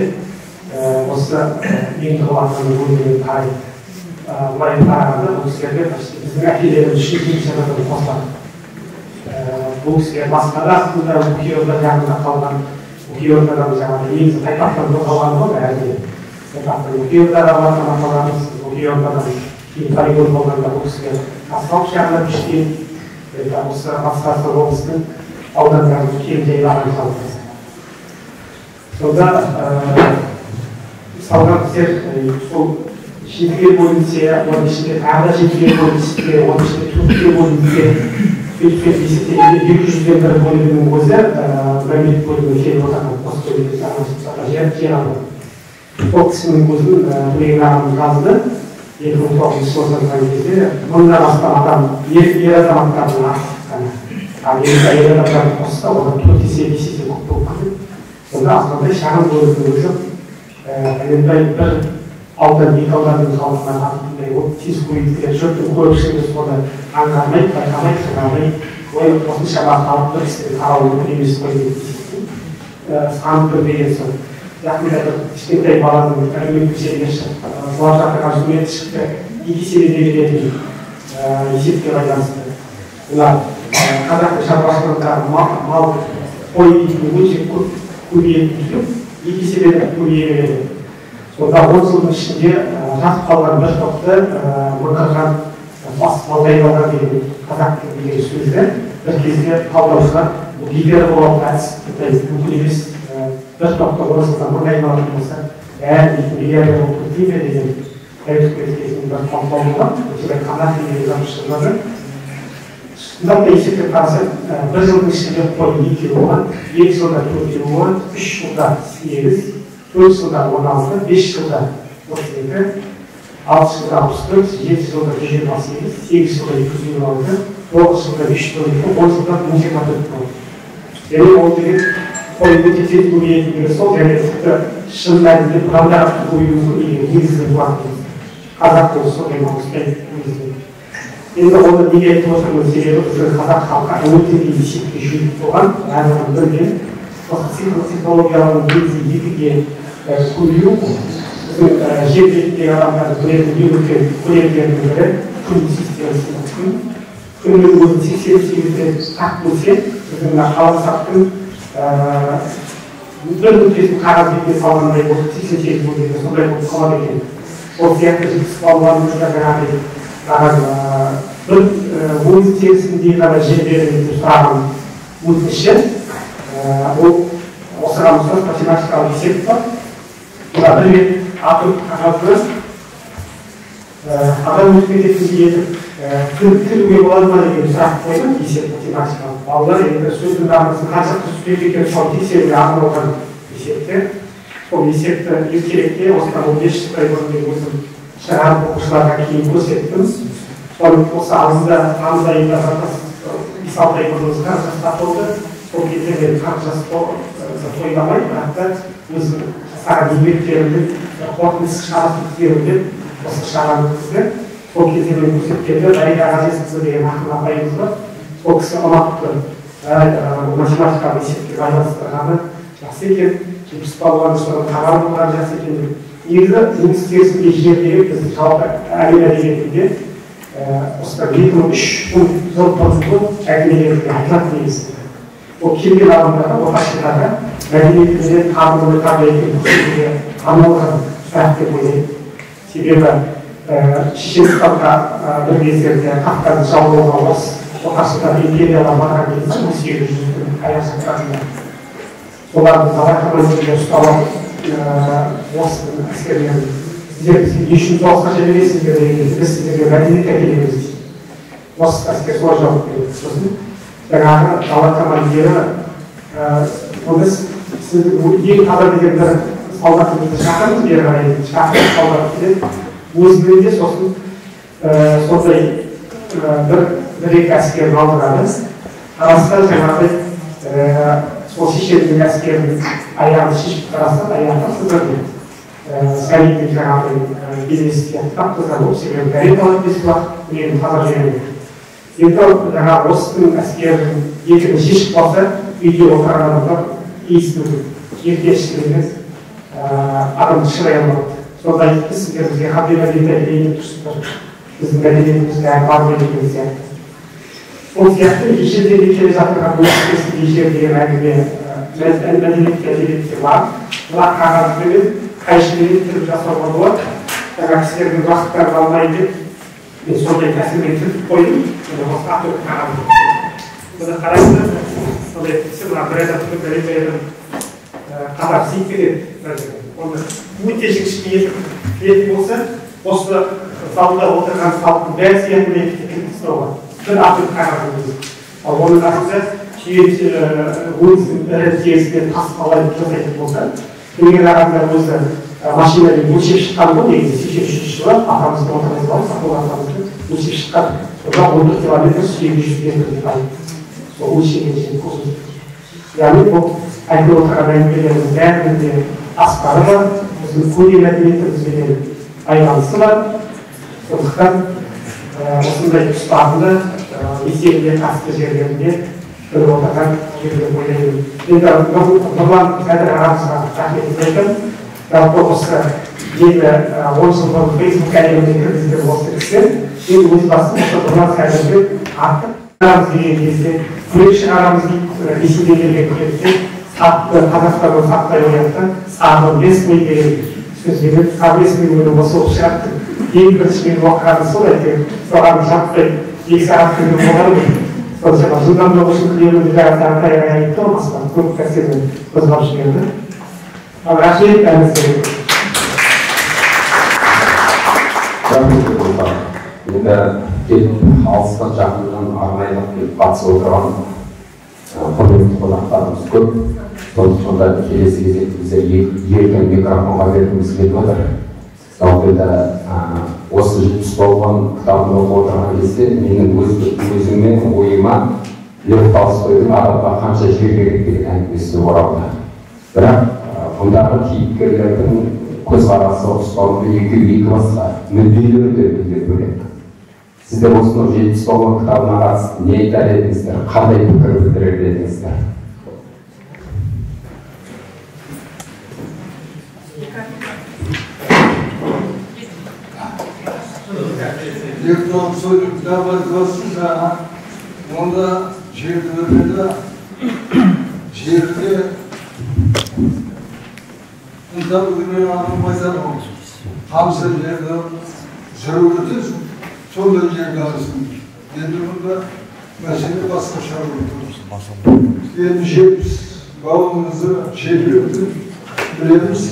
осы Бектоғыл атаның өлімінен тарайды. Былай қарағанда бұл кісілерге біздің әкелеріміз үшін екінші атадан қосылады. Бұл кісілер басқа да астында Бөкей орда жағында қалған, Бөкей ордадан жаңағы негізі Тайпақтан қалған ғой бәрі де. Тайпақтан Бөкей ордаға барған аталарымыз, Бөкей ордадан кейін полигон болғанда бұл кісілер Тасқауық жағына көшкен, енді осы Батыс Қазақстан облысының аудандарын кең жайлаған халқымыз. Сонда мысалға біздер сол жетіге бөлінсе, оның ішінде тағы да жетіге бөлінсе, оның ішінде төртке бөлінсе, сөйтіп есептегенде 200-ден бір бөлігінің өзі мәмбет бөлігіне келіп отырған қос бөлігі жер алды. Ол кісінің өзін Төлеген ағамыз жазды. 2009 жылы жазған кезде 1000-нан астам адам ер азаматтардың аты шыққан. Ал енді әйел адамдарды қосса, олар 4 есе, 5 есе көп болып кетеді. Сонда азғантай шағын бөліктің өзі пәленбай бір аудан, екі ауданның халқына татитындай болып тез көбейіп кетеді. Жұрттың көпшілігі соны аңғармай, байқамай, тыңдамай, ой, осыншама халық бір кісіден тарауы мүмкін емес қой деп есептейді. Санды білмеген соң. Жақында бір кішкентай баланың әлеуметтік желіге шығып, жылап жатырған суреті шықты, екі еселене беретін есепке байланысты. Мына қазақтың шаруашылығында мал, қой дейтін өте көп көбейетін түр, екі еселеніп көбейе береді. Сонда 10 жылдың ішінде жатып қалған бір топты мыңғырған бас балдай қалған деген қазақ деген сөзді бір кезде талдаушылар бұл гиперболалық әдіс мүмкін емес, бір топты 10 жылда мыңға айналатын болса, бәрі миллиардер болып кете ме деген тәуелсіздік бір талқылау болған. Өте қазақ деген жазушы жазды. Шындап та есептеп қарасақ, бір жылдың ішінде қой 2 болған, 2 жылда 4 болған, 3 жылда 8, 4 жылда 16, 5 жылда 32, 6 жылда 64, 7 жылда 128, 8 жылда 256, 9 жылда 312, 10 жылда 1024 болды. Яғни ол деген қой өте тез көбейетіндігі сол, және тіпті шын мәнінде бұдан да артық көбеюі мүмкін деген негізгі болатын. Қазақ болса сондай мал ұстайды негізінен. Енді оны неге айтып отырмын, себебі біздің қазақ халқы өте де есепке жүйрік болған, барлығын білген. Осы цифрлық технологиялардың негізі екіге көбею. Біздің жер бетіндегі адамдардың білетін ең үлкен көлемдерінің бірі күн системасының күн. Күннің өзін 88 рет тақ бөлсе, біздің мына қаламсаптың бір нүктесін қағаз бетіне салғандай болып 88 бөлгенде сондай болып қалады екен. Ол сияқты жетпіс балаларымыз да жаңағыдай маған бір өз терісіндей ғана жер беріңіз деп сұраған өтініші, ол осыған ұқсас математикалық есеп бар. Мына бір рет А4 қағазды адам өтіп кететіндей етіп тілуге болады ма деген сұрақ қойдым. Есеп математикалық. Балалар енді сөздің дағдысын қаншалықты түсінеді екен, соны тексеруге арналған есепті. Сол есепті ертеректе осыдан 15 жылдай бұрын мен өзім шығарып оқушыларға кейін көрсеттім. Соны осы алдында тамыз айында 5-6 ай бұрын 40 жаста толды. Сол кезде мен 40 жас тойламай, бірақ та өзім жасаған еңбектерімді қорытындысы шарасын өткіземін деп осы шараны өткізді. Сол кезде мен көрсеткенде Дариға Ғазизқызы деген ақын апайымыз бар. Сол кісі ұнатты. Математикалық есепке байланыстырғаны жақсы екен, жетпіс балуан содан хабар болғаны жақсы екен деп. Негізі өз терісіндей жер деген біздің жалпы әлем әдебиетінде осыдан 2003 жыл бұрынғы әңгімелерде айтылады негізінде. Ол келген адамдарға, отаршылдарға мәдениетімізден танымы қандай екенін көрсетуге арналған сұрақ деп ойлаймын. Себебі Шешенстанға бір кездерде Кавказды жаулауға орыс отаршылдар империялар барған кезде 1800-дің аяқ жақтарында соларды дала командирлері ұстап алып орыстың әскерлерін сіздер бізге не үшін соғысқа жібересіздер деген кезде біз сіздерге мәдениет әкелеміз дейді. Орыс әскер солай жауап береді. Сосын жаңағы дала командирі онда сіз ең таза деген бір солдатымызды шақырыңыз бері қарай шақырып солдат келеді. Өзімен де сосын сондай бір екі әскерін алдырады. Қараса жаңағыдай сол шешеннің әскерінің аяғын шешіп қараса, аяғы сызыр дейді. Сәлидің жаңағыдай денесі сияқты тап-таза болып, себебі дәрет алады бес уақыт үнемі таза жүреді. Енді жаңағы орыстың әскерінің етігін шешіп қалса, үйде отырған адамдар иісін жиіркенішті адамды шырай алмады. Сонда айтты, сіздер бізге қандай мәдениет әкелейін деп тұрсыздар, біздің мәдениетімізде әлі бар ма деген сияқты. Сол сияқты ежелден келе жатырған өз жер деген әңгіме мәдениетте әдебиетте бар. Мына қағазбенен қайшыменен тіліп жасауға болады. Жаңа кісілердің уақыттарын алмайын деп мен сондай тәсілмен тіліп қойдым. Міне осы А4 қағазды. Міне қараңыздар, сондай тілсе мына бір адам тіліп, бір адам қатар сиіп кетеді. Оны өте жіңішке етіп тілетін болса, осы залда отырған халықтың бәрі сияқты тіліп тастауға. Бір А4 қағаздың өзі. Ал оның қасында өзінің ірі терісінен тас қалай жасайтын болса, келген адамдар өзі машинамен өлшеп шыққан ғой, негізі 83 жылы атамызды отырғызып алып, Сақол атамызды өлшеп шыққан. Сонда 14 километр 800 метр деп айтты. Сол өлшеген жеткізу. Яғни бұл айтылып отырған әңгімелердің бәрінің де астары бар, біздің көне мәдениетімізбенен байланысы бар. Сондықтан осындай тұстарында есебінде қатысты жерлерінде біліп отырған жерлер ойлаймын. Енді Нұрлан Қадыр ағамызға рахметімді айтамын. Жалпы осы мені 10 жыл бұрын Фейсбук әлеміне кіргізген осы кісі. Мен өз басым осы Нұрлан Қадырды артық шығарамыз деген кезде, күрек шығарамыз дейді, Ресейден келген күректе сапты, Қазақстаннан саптай оятты, сабы местный деген сөзбенен сабы местный өлім осы болып шығады. Ең бірінші мен оқығаным сол, әйтеуір соған жаппай 2 сағат күлген болғанмын. Соншама жылдамдығы үшін күлемін деп жаңа Сағынтай ағай айтты ғой, басқа көп нәрсені қозғап жіберді. Ал рахмет бәріңізге. Рахмет. Енді келіп алыстан жақыннан арнайылап келіп қатысып отырған құрметті қонақтарымыз көп. Сондықтан да келесі кезекте біздер еркін микрофонға бергіміз келіп отыр. Жалпы енді осы 70 балуан кітабын оқып отырған кезде менің өзіме ойыма Лев Толстойдың адамға қанша жер керек деген әңгімесі оралды. Бірақ бұндағы кейіпкерлердің көзқарасы, ұстанымы екеуі екі басқа, мүдделері де мүлде бөлек. Сіздер осыны 70 балуан кітабына қатысты не айтар едіңіздер, қандай пікір білдірер едіңіздер? Лев Толстойдың кітабы айтыватсыз, онда жерді бермеді, жерде ынта-үгімен адам айтады ғой. Қамсы жерді жүріп өтесің, сондай жерге аласың. Енді бұнда мәселе басқаша болып тұр. Енді 70 балуанымызды жергілікті білеміз,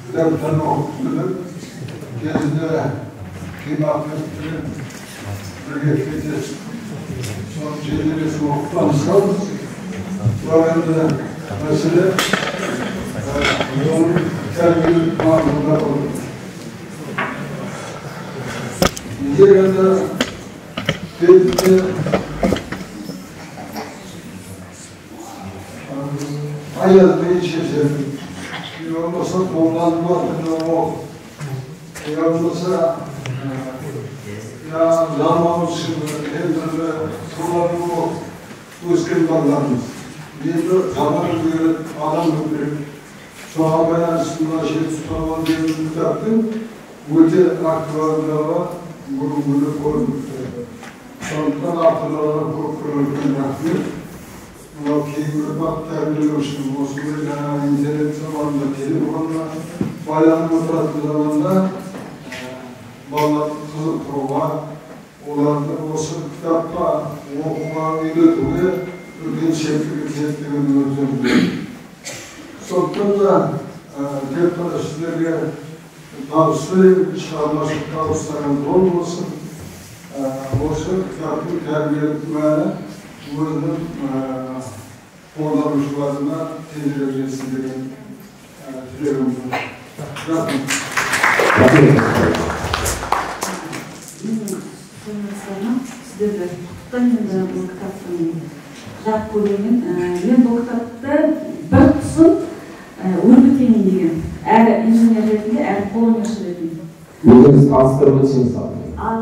кітаптан оқып біліп, кезінде Қимахметпен бірге кездесіп, соның шежіресін оқып танысамыз. Бірақ енді мәселе оның тәрбиелік маңызында болды. Егер енді кезінде аязбен шешеді, не болмаса қолданылатын оқып, не болмаса заманымыз елдерді соларды оқып өскен балаларымыз. Енді заман өзгереді, адам өзгереді. Соған байланысты мына 70 балуан деген кітаптың өте актуалдығы бүгінгі күні көрініп тұр. Сондықтан авторларға көп үлкен рахмет. Мынау кейінгі ұрпақ тәрбиелеу үшін осындай жаңағы интернет заманында, телефонға байланып отыратын заманда балаларды қызықтыруға, оларды осы кітапқа оқуға үйретуге үлкен септігі тиеді деген үміттемін. Сондықтан да тек қана сіздерге табыс тілеймін, шығармашылық табыстарыңыз мол болсын. Осы кітаптың тәрбиелік мәні өзінің қолданушыларына тезірек жетсін деген тілегім бар. Рахмет. Сіздерді құттықтаймын енді бұл кітаптың жарық көруімен. Мен бұл кітапты бір тұсын өрбітейін деген, әрі инженер ретінде, әрі қолөнерші ретінде. Өзіңіз таныстырып өтсеңіз. Ал,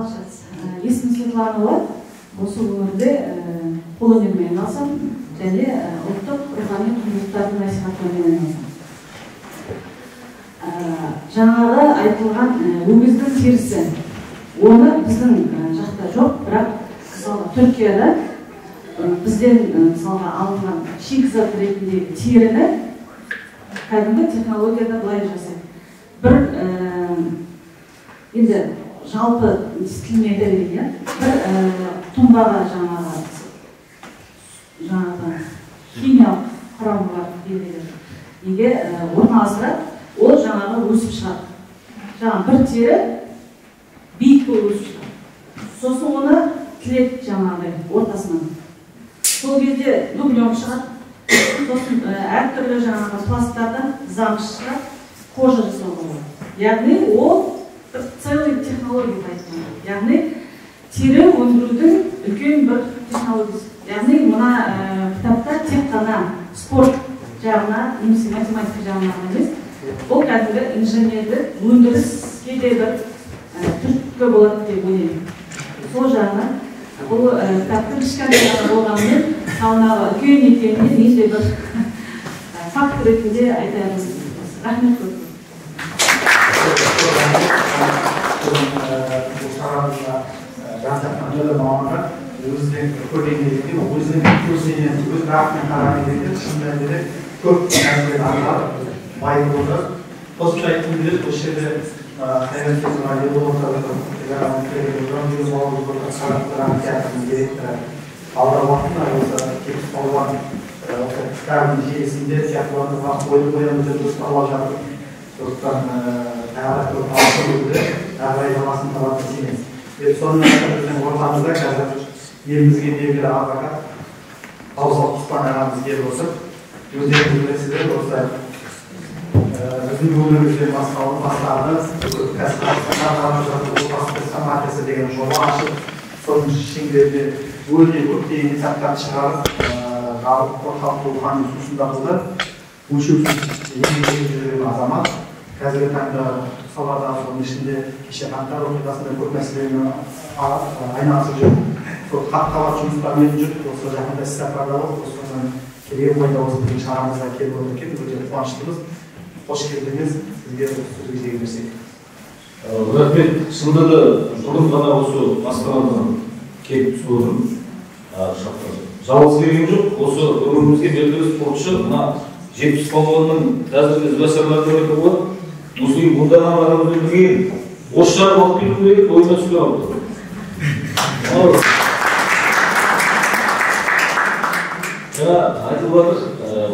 есімім Светлана болады. Осы өңірде қолөнермен айналысамын және ұлттық рухани құндылықтарды насихаттаумен айналысамын. Жаңағы айтылған өгіздің терісі, оны біздің жақта жоқ, бірақ мысалға Түркияда бізден мысалға алынған шикізат ретіндегі теріні кәдімгі технологияда былай жасайды. Бір енді жалпы тілмен айтайын, иә, бір тұнбаға жаңағы химиялық құрамы бар белгілі неге орналастырады, ол жаңағы өсіп шығады. Жаңа бір тері биік болып өсіп шығады. Сосын оны тіледі жаңағыдай ортасынан. Сол кезде дублён шығады. Сосын әртүрлі жаңағы пласттардан замш шығады, кожа жасауға болады. Яғни ол бір целый технология айтылады. Яғни тері өндірудің үлкен бір технологиясы. Яғни мына кітапта тек қана спорт жағына немесе математика жағына ғана емес, бұл кәдімгі инженерлік өндіріске де бір түрткі болады деп ойлаймын. Сол жағынан бұл кітаптың кішкентай ғана болғанымен салмағы үлкен екеніне мен де бір факт ретінде айтамын. Рахмет көп. Жан-жақтан түрлі мамандар өзінің көрген кезінде, өзінің көзінен, өз рахымен қараған кезде шын мәнінде көп нәрселер арқылы байып отыр. Қосымша айтқым келеді, осы жерде театрының директоры алдағы уақытта осы Жетпіс палуан осы кітабының желісінде театрларға қойып қоямыз деп жоспарлап жатыр. Сондықтан тағы да көп алғы өтті, тағы да жалғасын табатынына сенеміз. Сонымен қатар біздің ортамызда қазір елімізге белгілі адвокат Абзал Құспан ағамыз келіп отыр. Өздеріңіз білесіздер, осы біздің өңірімізден бастады отбасы мафиясы деген жоба ашып, соның шеңберінде өте көптеген кітаптар шығарып, халықты рухани сусындатуды өлшеусіз еңбек етіп жүрген азамат. Қазіргі таңда салада, соның ішінде кеше қаңтар оқиғасында көп мәселемен айналысып жүр. Сол қат-қабат жұмыстармен жүріп, осы жақында іс-сапарда болып, осыдан келген бойда осы біздің шарамызға келіп отыр екен. Өте қуаныштымыз. Қош келдіңіз. Сізге осы сөзге кезек берсек. Рахмет. Шынында да бүгін ғана осы Астанадан келіп түсіп отырмын. Жалғыз келген жоқ. Осы өңірімізге белгілі спортшы мына 70 палуанның қазіргі ізбасарлары деп айтуға болады. Осы ондаған адаммен бірге осы жарып алып келу керек, ойыма түспей қалыпты. Жаңа айтылып жатыр,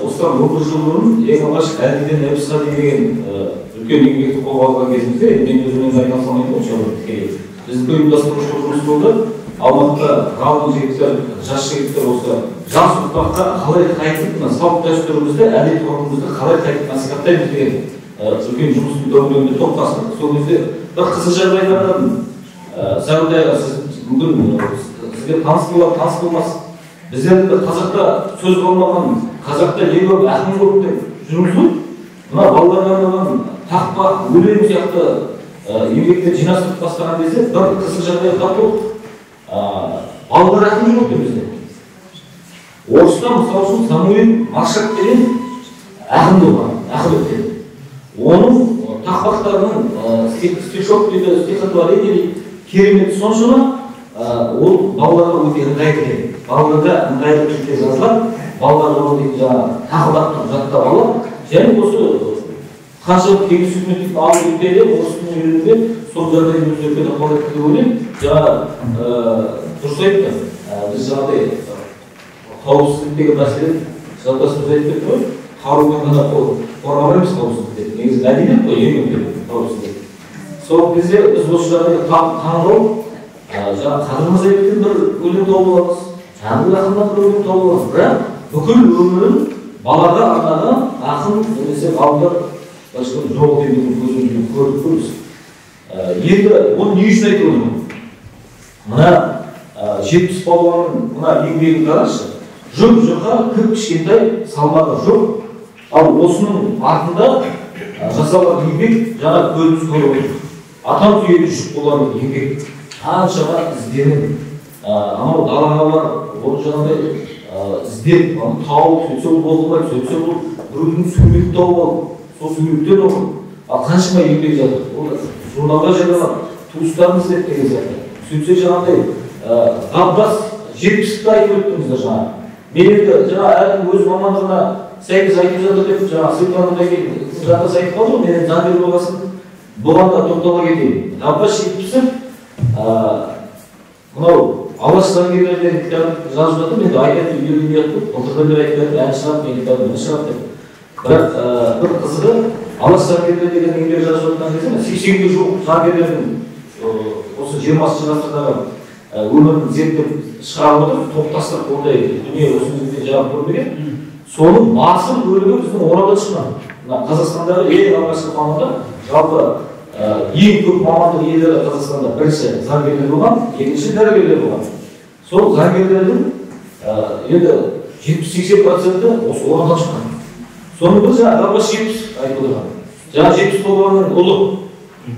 осыдан 11 жыл бұрын ең алғаш Әлдиден Әбісқа деген үлкен еңбекті қолға алған кезімізде, мен өзім енді айналыса алмаймын ғой, шаруа тікелей. Біздікі ұйымдастырушы жұмыс болды. Алматыда ғалым жігіттер, жас жігіттер осы жас ұрпаққа қалай қайтып, мына салт дәстүрімізді, әдет ғұрпымызды қалай қайтып насихаттаймыз деген үлкен жұмыстың дөңгелегінде топтастық. Сол кезде бір қызық жағдайды атадым. Сәуірде сіз мүмкін сізге таныс болар, таныс болмас. Біздер қазақта сөз болмаған, қазақта ең көп ақын көп деп жүрміз ғой. Мына балаларға арналған тақпақ, өлең сияқты еңбекті жинастырып бастаған кезде бір қызық жағдайға тап болдық. Балалар ақын жоқ екен бізде. Орыста мысалы үшін Самуил Маршак деген ақын болған, ақын өткен. Оның тақпақтарының стишок дейді, стихотворение дейді, керемет соншама, ол балаларға өте ыңғайлы екен. Балаларға ыңғайлы тілде жазылады, балалар оны дейтін жаңағы тақылдап тұрып жаттап алады. Және осы қанша кеңес үкіметінің алып империя орыс тілін үйренуге сол жағдайдың өзі үлкен ықпал етті деп ойлаймын. Жаңа дұрыс айтты, біз жаңағыдай қауіпсіздік деген мәселені жолдасымыз айтып кетті ғой, қарумен ғана қорғамаймыз қауіпсіздікті. Негізі мәдениет қой ең үлкен қауіпсіздік. Сол кезде біз осы жағдайға таңғалып, жаңа Қадыр Мырзаевтен бір өлең тауып аламыз, Жәнібек ақыннан бір өлең тауып аламыз. Бірақ бүкіл өмірін балаға арнаған ақын немесе ғалымдар басқа жоқ екенін көзімізбен көріп тұрмыз. Енді оны не үшін айтып отырмын? Мына 70 палуанның мына еңбегін қараңызшы. Жұп-жұқа, кіп-кішкентай, салмағы жоқ. Ал осының артында жасалған еңбек жаңа көзіміз көріп отыр. Атам түйеге жүк болған еңбек. Қаншама ізденіп, анау далаға барып, оны жаңағыдай іздеп, аны тауып, сөйтсе ол оқымайды, сөйтсе ол біреудің суретін тауып алып, сол суреттен оқып, ал қаншама еңбек жатыр. Ол журналға жарияланып, туыстарын іздеп деген сияқты. Сөйтсе жаңағыдай Ғаббас 70-ті айтып өттіңіздер жаңа. Мен енді жаңа әркім өз мамандығына сәйкес айтып жатыр деп жаңа Светлана жантас айтып қалды ғой, мен енді заңгер болғасын бұған да тоқтала кетейін. Ғаббас Жетпісов мынау Алаш заңгерлері деген кітабын жазып жатыр. Мен де айтатын үйренген ниет қылып, былтырдан бері айтып жатыр, ән шығады, мен кітабым міне шығады деп. Бірақ бір қызығы Алаш заңгерлері деген еңбек жазып жатқан кезде 80-ге жуық заңгерлердің осы 20-шы ғасырдағы өмірін зерттеп шығарып отыр, топтастырып ондай дүние осы кезге жаңа көрмеген. Соның басым бөлігі біздің Оралда шыққан. Мына Қазақстандағы ең алғашқы мамандар, жалпы ең көп мамандық иелері Қазақстанда бірінші заңгерлер болған, екінші дәрігерлер болған. Сол заңгерлердің Енді 70-80% осы Оралдан шыққан. Соның бірі жаңағы Ғаббас Жетпіс айтып отырған. Жаңа Жетпіс балуанның ұлы.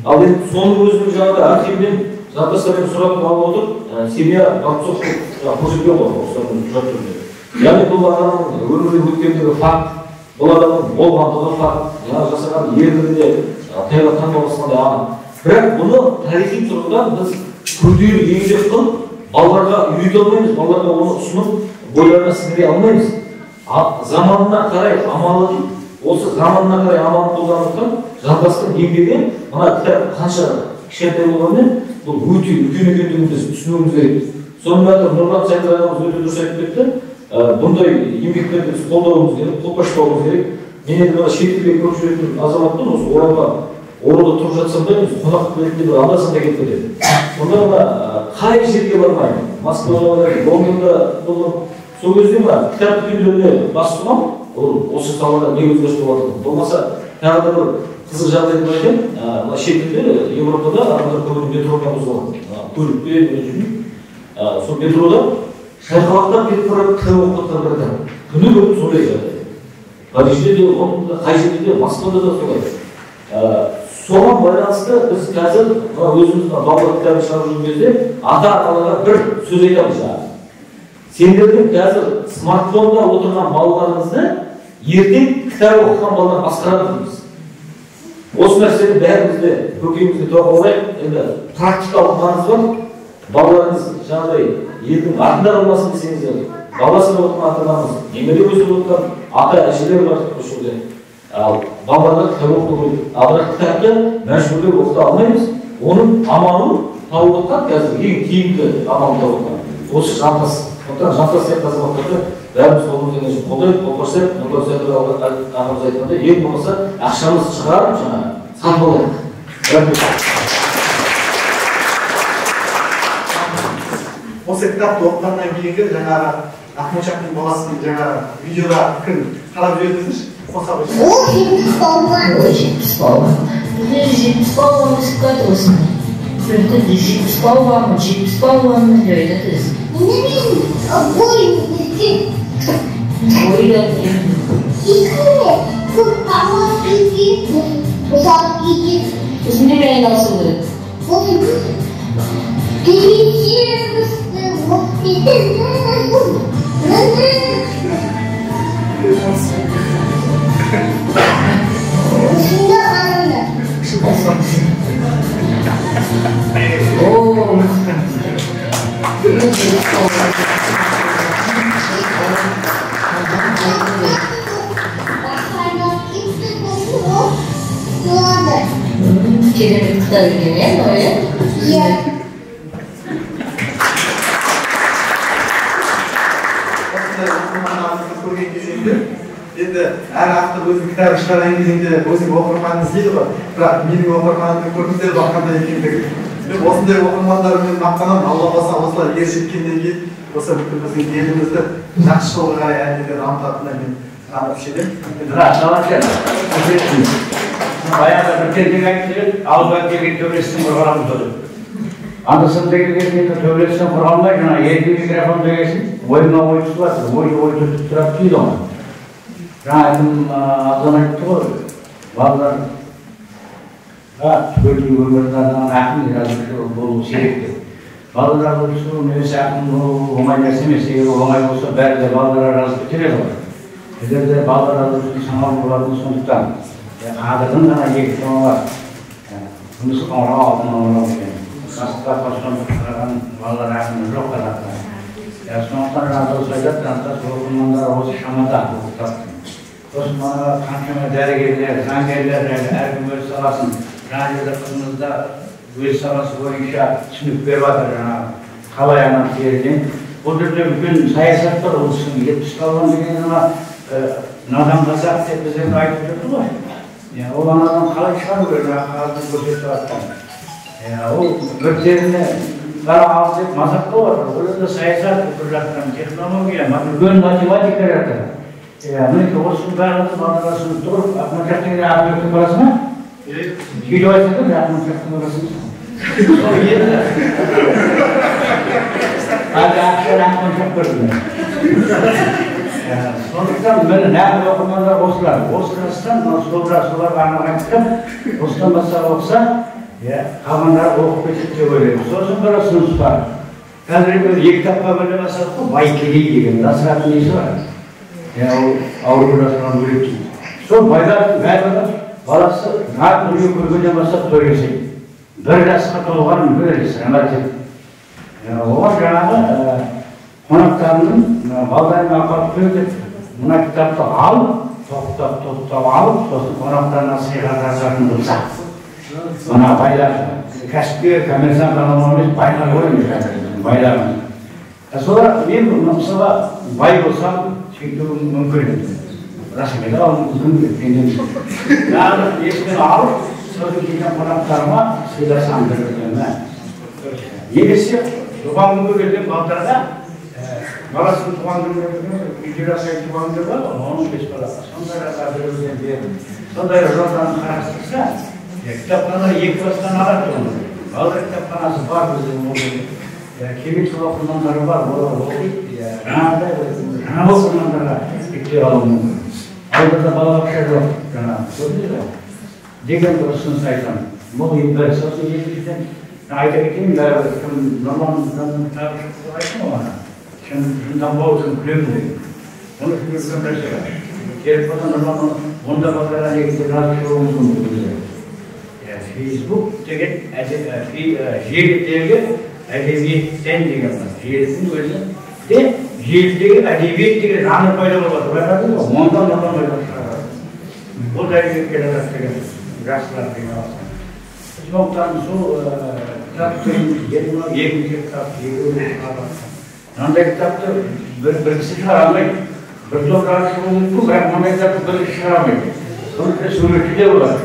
Ал енді соның өзінің жаңағы архивінен жантастармен сұрап алып отыр, семья Борцов көрсеткен ғой осының құжат түрінде. Яғни бұл адамның өмірден өткендігі факт, бұл адамның болғандығы факт, жаңағы жасаған ерлігі де тайға таңба басқандай анық. Бірақ бұны тарихи тұрғыдан біз күрделі еңбек қылып, балаларға үйрете алмаймыз, балаларға оны ұсынып, бойларына сіңіре алмаймыз. Заманына қарай амалы дейді. Осы заманына қарай амалын қолданып Жантастың еңбегі мына кітап қанша кішкентай болғанымен бұл өте үлкен екендігін біз түсінуіміз керек. Сонымен қатар Нұрлан Сәйдір ағамыз өте дұрыс айтып кетті. Бұндай еңбектерді біз қолдауымыз керек, қолпаштауымыз керек. Мен енді мына шетелде көп жүретін азаматпын, осы Оралда тұрып жатсам да енді қонақ ретінде бір анда-санда келіп кетемін. Сонда мына қай жерге бармаймын, Москваға барамын, Лондонда болдым. Сол кезде мына кітап дүкендеріне бас сұғамын, ол осы салада не өзгеріс болып жатыр. Болмаса тағы да бір қызық жағдайды айтайын, мына шетелде, Еуропада адамдар көбіне метромен қозғалады, көлікпен жүрмейді. Сол метрода шайқалақтап кетіп барып кітап оқып жатқан бір адам. Күні бүгін сондай жағдай. Парижде де, Лондонда, қай жерде де, Москвада да солай. Соған байланысты біз қазір мына өзіміздің балалар кітабын шығарып жүрген кезде ата-аналарға бір сөз айтамыз жаңағы. Сендердің қазір смартфонда отырған балаларыңызды ертең кітап оқыған балалар басқарады дейміз. Осы нәрсені бәріміз де көкейімізге тоқып алайық. Енді практикалық маңызы бар. Балаларыңыз жаңағыдай елдің артында қалмасын десеңіздер, бала асырап отырған ата-анамыз, немере өсіріп отырған ата-әжелер бар осы жерде. Ал балаларға кітап оқыту керек. Ал бірақ кітапты мәжбүрлеп оқыта алмаймыз. Оның амалын тауып отқан қазір ең тиімді амалын тауып отқан осы Жантас. Сондықтан Жантас сияқты азаматтарды бәріміз қолымыздан келгенше қолдайық, қолпаштайық. Нұрлан Сәйдір ағамыз айтқандай, ең болмаса ақшамызды шығарып жаңағы сатып алайық. Рахмет. Осы кітапты оқығаннан кейінгі жаңағы Ақмоншақтың баласының жаңағы видеода пікірін қарап жібердіңізші, қоса қойшы. Ол 70 балуан. Ол 70 балуан. Бізде 70 балуан өсіп кетті осында. Бір 70 балуанмын, 70 балуанмын деп айтады өзі. Мен бойым үлкен. Бойы да үлкен. Екі көп тамақ жейді, ұзақ жейді. Сосын немен айналысу керек? Керемет кітап екен, иә, иә? Көрген кезеңде енді әр автор өзінің кітабын шығарған кезеңде өзінің оқырманын іздейді ғой. Бірақ менің оқырманымды көрдіңіздер ғой қандай екендігін. Мен осындай оқырмандарыммен мақтанамын. Алла қаласа осылай ер жеткеннен кейін осы бүкіл біздің елімізді жақсы жолға қарай әлде дамытатынына мен нанып сенемін. Баяғыда бір тентек айтып еді, ауызға келген төбелестен қорғаламыз деп. Анда-санда келген енді төбелестен қорғалмай, жаңа елге микрофон дегесін, ойыма ой түсіп жатыр, ой ой түртіп тұрады дейді ғой. Жаңа әкім Абзан айтты ғой, балаларға түгелдей өмірін арнаған ақын жазушы болу керек деп. Балалар жазушы немесе ақын болу оңай нәрсе емес, егер оңай болса бәрі де балаларға жазып кетер еді ғой. Егер де балалар жазушының саналы болатыны сондықтан қадірдің ғана екі тоны бар. Күміс қоңырау, алтын қоңырау деген. Басқа қосылып қараған балалар ақыны жоқ қазақта. Сондықтан жантас айтады, жантас оқырмандар осы шамада оқытады. Сосын мына қаншама дәрігерлер, заңгерлер әркім өз саласын, жаңа жерде қызымыз да өз саласы бойынша түсінік беріп жатыр, жаңағы қалай ана теріден. Бұл жерде үлкен саясат бар, ол кісінің 70 балуан деген ана надан қазақ деп біз енді айтып жүрді ғой. Ол анадан қалай шығару керек, жаңағы қағаздан көрсетіп жатқан. Ол бір теріне қара ал деп мазақ болып жатыр. Ол жерде саясат бір жақтан, технология, үлкен математика жатыр. Мінекей осының барлығы балаларға түсінікті ғой. Ақмоншақ деген Ақбөкеннің баласы ма? Сөйтіп айтса да, Ақмоншақтың баласы. Сол енді Әлде ақшаны ақмоншақ көрдім. Сондықтан міне нағыз оқырмандар осылар. Осы жастан соларға арналған кітап осыдан бастап оқыса, қалғандары оқып кетеді деп ойлаймын. Сосын бір ұсыныс бар. Қазір екі кітапқа бөле бастадық қой, бай кедей деген жасыратын несі бар. Ол ауру жасырған өлек дейді. Сол байлардың барлығы баласы нақ дүние көргеннен бастап той жасайды. Бір жасқа толған бір сырамат етеді. Оған жаңағы қонақтарының балдарына апарып қойып деп мына кітапты алып, тоқтап алып, сосын қонақтарына сыйға тартатын болса. Мына байлар, кәсіпкер, коммерсант анау емес, байлар ғой енді байлар. Солар мен мысалға бай болсам, сөйтуім мүмкін еді. Расымен алуым мүмкін еді. Нағыз есімен алып, сосын келген қонақтарыма сыйласам бір-біріне. Немесе туған күнге келген балдарға баласының туған күніне үйде жасайтын туған күндер бар ғой, 10-15 балаға. Сондайларға бір-бірден беріп, сондай жолдан қарастырса, кітапханалар екі бастан алады оны. Балалар кітапханасы бар бізде, ол керек сол оқырмандары бар, олар оқиды, жаңағыдай жаңа оқырмандарға беттей алуы мүмкін. Ауылдарда балабақша жоқ, жаңағы, көрдіңіз ғой. Деген бір ұсыныс айтамын. Бұл бір, сосын екіншіден айта кетейін, бәрібір кім Нұрлан кітабы шықты деп айттым ғой мана. Жынданбау үшін күлемін деген. Оны үлкен нәрсе. Керек болса Нұрлан онда балдарға негізі жазып шығуы мүмкін бізде. Фейсбук деген желідегі әдебиеттен деген бар. Желінің өзі де желідегі әдебиет деген жанр пайда болып жатыр. Байқадыңыз ба? Онда Нұрлан ойлап шығарады. Бұл дәрежеге келе жатыр деген жақсылар деген алсаң. Сондықтан сол кітапты енді мынау екінші кітап, екеуі шығарып. Мынандай кітапты бір кісі шығара алмайды. Бір топ жазып шығуы мүмкін, бірақ мынандай кітапты бір кісі шығара алмайды. Сондықтан суретші де болады.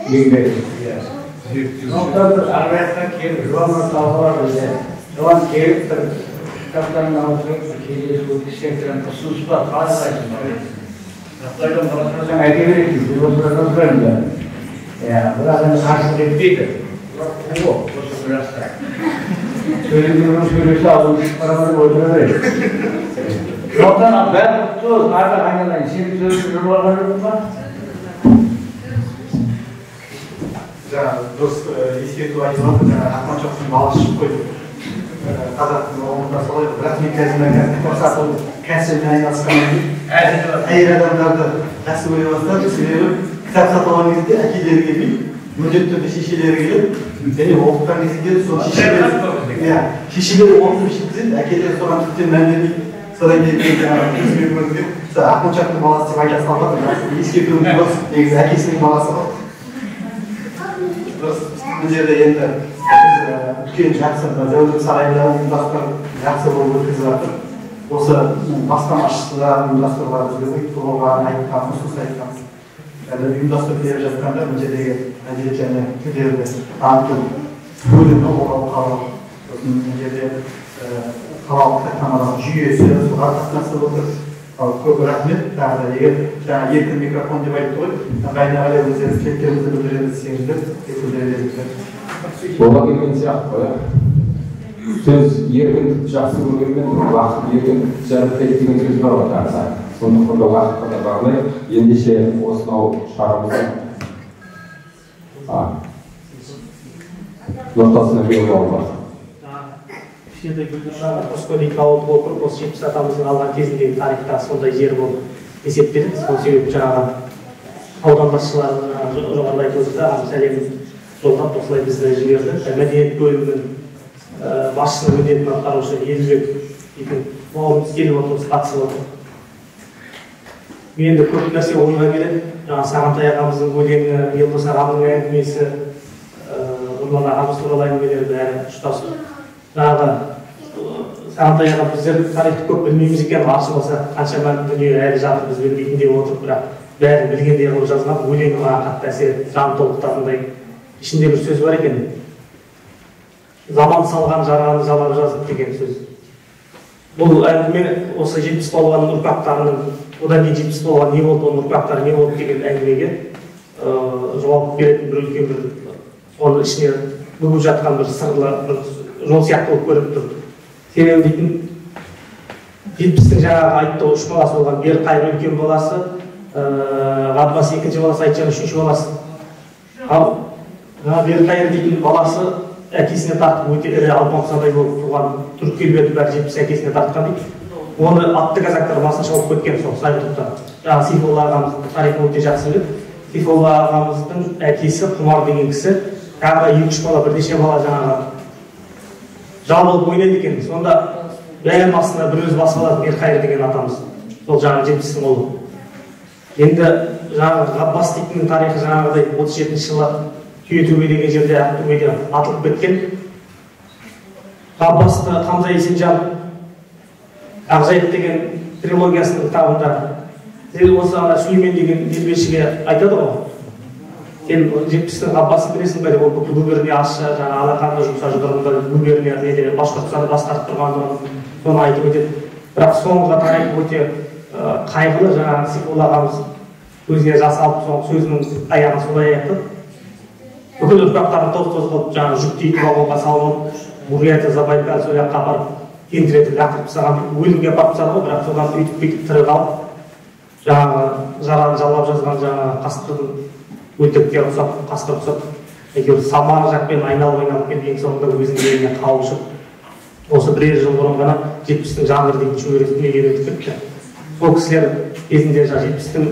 Еңбегі. Сондықтан бір ары жаққа келіп, жуан талғалар бізде. Соған келіп бір кітаптарын алып бір кездесу өткізсек деген ұсыныс бар. Қалай қарайсың? Құдайдан сұрасаң айта бересің, біз осыдан сұраймыз бәрі. Бірақ енді қарсылық етпейді. Бұлар қуы, осы жастар. Сөйлеген сөйлесе аузын шығып бара ма деп отыра береді. Сондықтан бәрі құтты болсын, ардақ айналайын. Сенің сөзіңді жұрып алған жоқпын ба? Жаңа дұрыс ескерту айтып жатыр, жаңа ақмоншақтың баласы шығып қойды. Қазақтың ұғымында солай, бірақ мен қазір кітап сату кәсібімен айналысқаннан кейін әйел адамдарды жақсы көре бастадым. Себебі кітап сатып алған кезде әкелері келмейді, міндетті түрде шешелері келеді. Және оқытқан кезде сол шешелері оқытып жеткізеді, әкелері соған тіптен мән бермейді. Содан кейін мен жаңағы көзіме көрінген сол ақмоншақтың баласы деп айта салып жатыр. Ескертуім дұрыс, негізі әкесінің баласы ғой. Дұрыс, бұл жерде енді үлкен жақсы Зәулім сарайында ұйымдастырып, жақсы болып өткізіп жатыр. Осы бастамашысы да ұйымдастыруға бізге ұйытқы болған, айтқан, ұсыныс айтқан. Ұйымдастырып беріп жатқанда бұл жердегі мәдениет және тілдерді дамыту бөлімі Орал қалалық, сосын бұл жерде қалалық кітапханалар жүйесі соған қатынасып отыр. Ал көп рахмет. Тағы да егер жаңа еркін микрофон деп айтты ғой, ыңғайына қарай өздеріңіз тілектеріңізді білдіреміз десеңіздер, білдіре беріңіздер. Бола келген сияқты ғой, сөз еркіндікті жақсы көргенмен уақыт еркіндікті жаратпайды деген сөз бар ғой тағы да. Сондықтан да уақытқа да бағынайық. Ендеше осынау шарамызды Нұртас Нұрбекұлы бар. Кішкентай Гүлнұр Қоскөл дейтін ауылдық округ осы 70 атамыздың алған кезіндегі тарихта сондай жер болып есептеледі. Сол себепті жаңағы аудан басшылары жоғарыда айтып отырды, сәлем жолдап осылай бізді жіберді. Мәдениет бөлімінің басшысының міндетін атқарушы Елжібек дейтін бауырымыз келіп отыр, қатысып отыр. Мен енді көп нәрсе ойға келеді. Жаңа Сағынтай ағамыздың өлеңі, Елдос ағамның әңгімесі, Нұрлан ағамыз туралы әңгімелер бәрі ұштасып. Жаңағы Сағынтай аға біздер тарихты көп білмейміз екен, аршы болса қаншама дүние әлі жатыр біз білмейтін деп отырып, бірақ бәрін білгендей қылып жазған өлеңі маған қатты әсер етті, жан толқытатындай. Ішінде бір сөз бар екен, заман салған жараны жалап жазып деген сөз. Бұл әңгіме осы 70 балуанның ұрпақтарының, одан кейін 70 балуан не болды, оның ұрпақтары не болды деген әңгімеге жауап беретін бір үлкен бір соның ішіне бүгіп жатқан бір сырлы бір жол сияқты болып көрініп тұр. Себебі дейтін 70-тің жаңағы айтты, үш баласы болған. Берқайыр үлкен баласы, Ғаббас екінші баласы, Айтжан үшінші баласы. Ал Берқайыр дейтін баласы әкесіне тартып өте ірі алпамсадай болып туған, түрік келбеті бәрі 70 әкесіне тартқан дейді. Оны атты казактар басын шауып кеткен сол Сайқұтта. Жаңағы Сейфолла ағамыз тарихын өте жақсы біледі. Сейфолла ағамыздың әкесі Құмар деген кісі, тағы да 2-3 бала, бірнеше бала жаңағы жабылып ойнайды екен. Сонда бәрінің астына бір өзі басып алады Берқайыр деген атамыз. Сол жаңағы 70-тің ұлы. Енді жаңағы Ғаббас дейтіннің тарихы жаңағыдай 37 жылы Түйетөбе деген жерде, Ақтөбеде атылып кеткен. Ғаббасты Қамза Есенжан Ақжайық деген трилогиясының кітабында осы ана Сүлеймен деген елбешіге айтады ғой, сен 70-тің Ғаббасын білесің бе деп, ол бүкіл губерния ащы, жаңағы алақанды жұмса жұдырығында губерния неде Башқұртстанды басқарып тұрғандығын соны айтып өтеді. Бірақ соңғы тарих өте қайғылы. Жаңағы Сейфолла ағамыз көзіне жас алып, соңғы сөзінің аяғын солай аяқтады. Бүкіл ұрпақтарын тоз-тоз қылып, жаңағы жүктейтін вагонға салып алып, Бурятия, Забайкал сол жаққа апарып тентіретіп лақтырып тастаған, өлімге апарып тастады ғой. Бірақ содан өйтіп бүйтіп тірі қалып, жаңағы жараны жалап жазған жаңағы қасқырдың өлтектері ұқсап, қасқыр ұқсап, әйтеуір Самар жақпен айналып-айналып келіп, ең соңында өзінің еліне қауышып, осы бірер жыл бұрын ғана 70-тің Жаңғыр дейтін шөбересі дүниеге өтіп кетті. Сол кісілер кезінде жаңағы 70-тің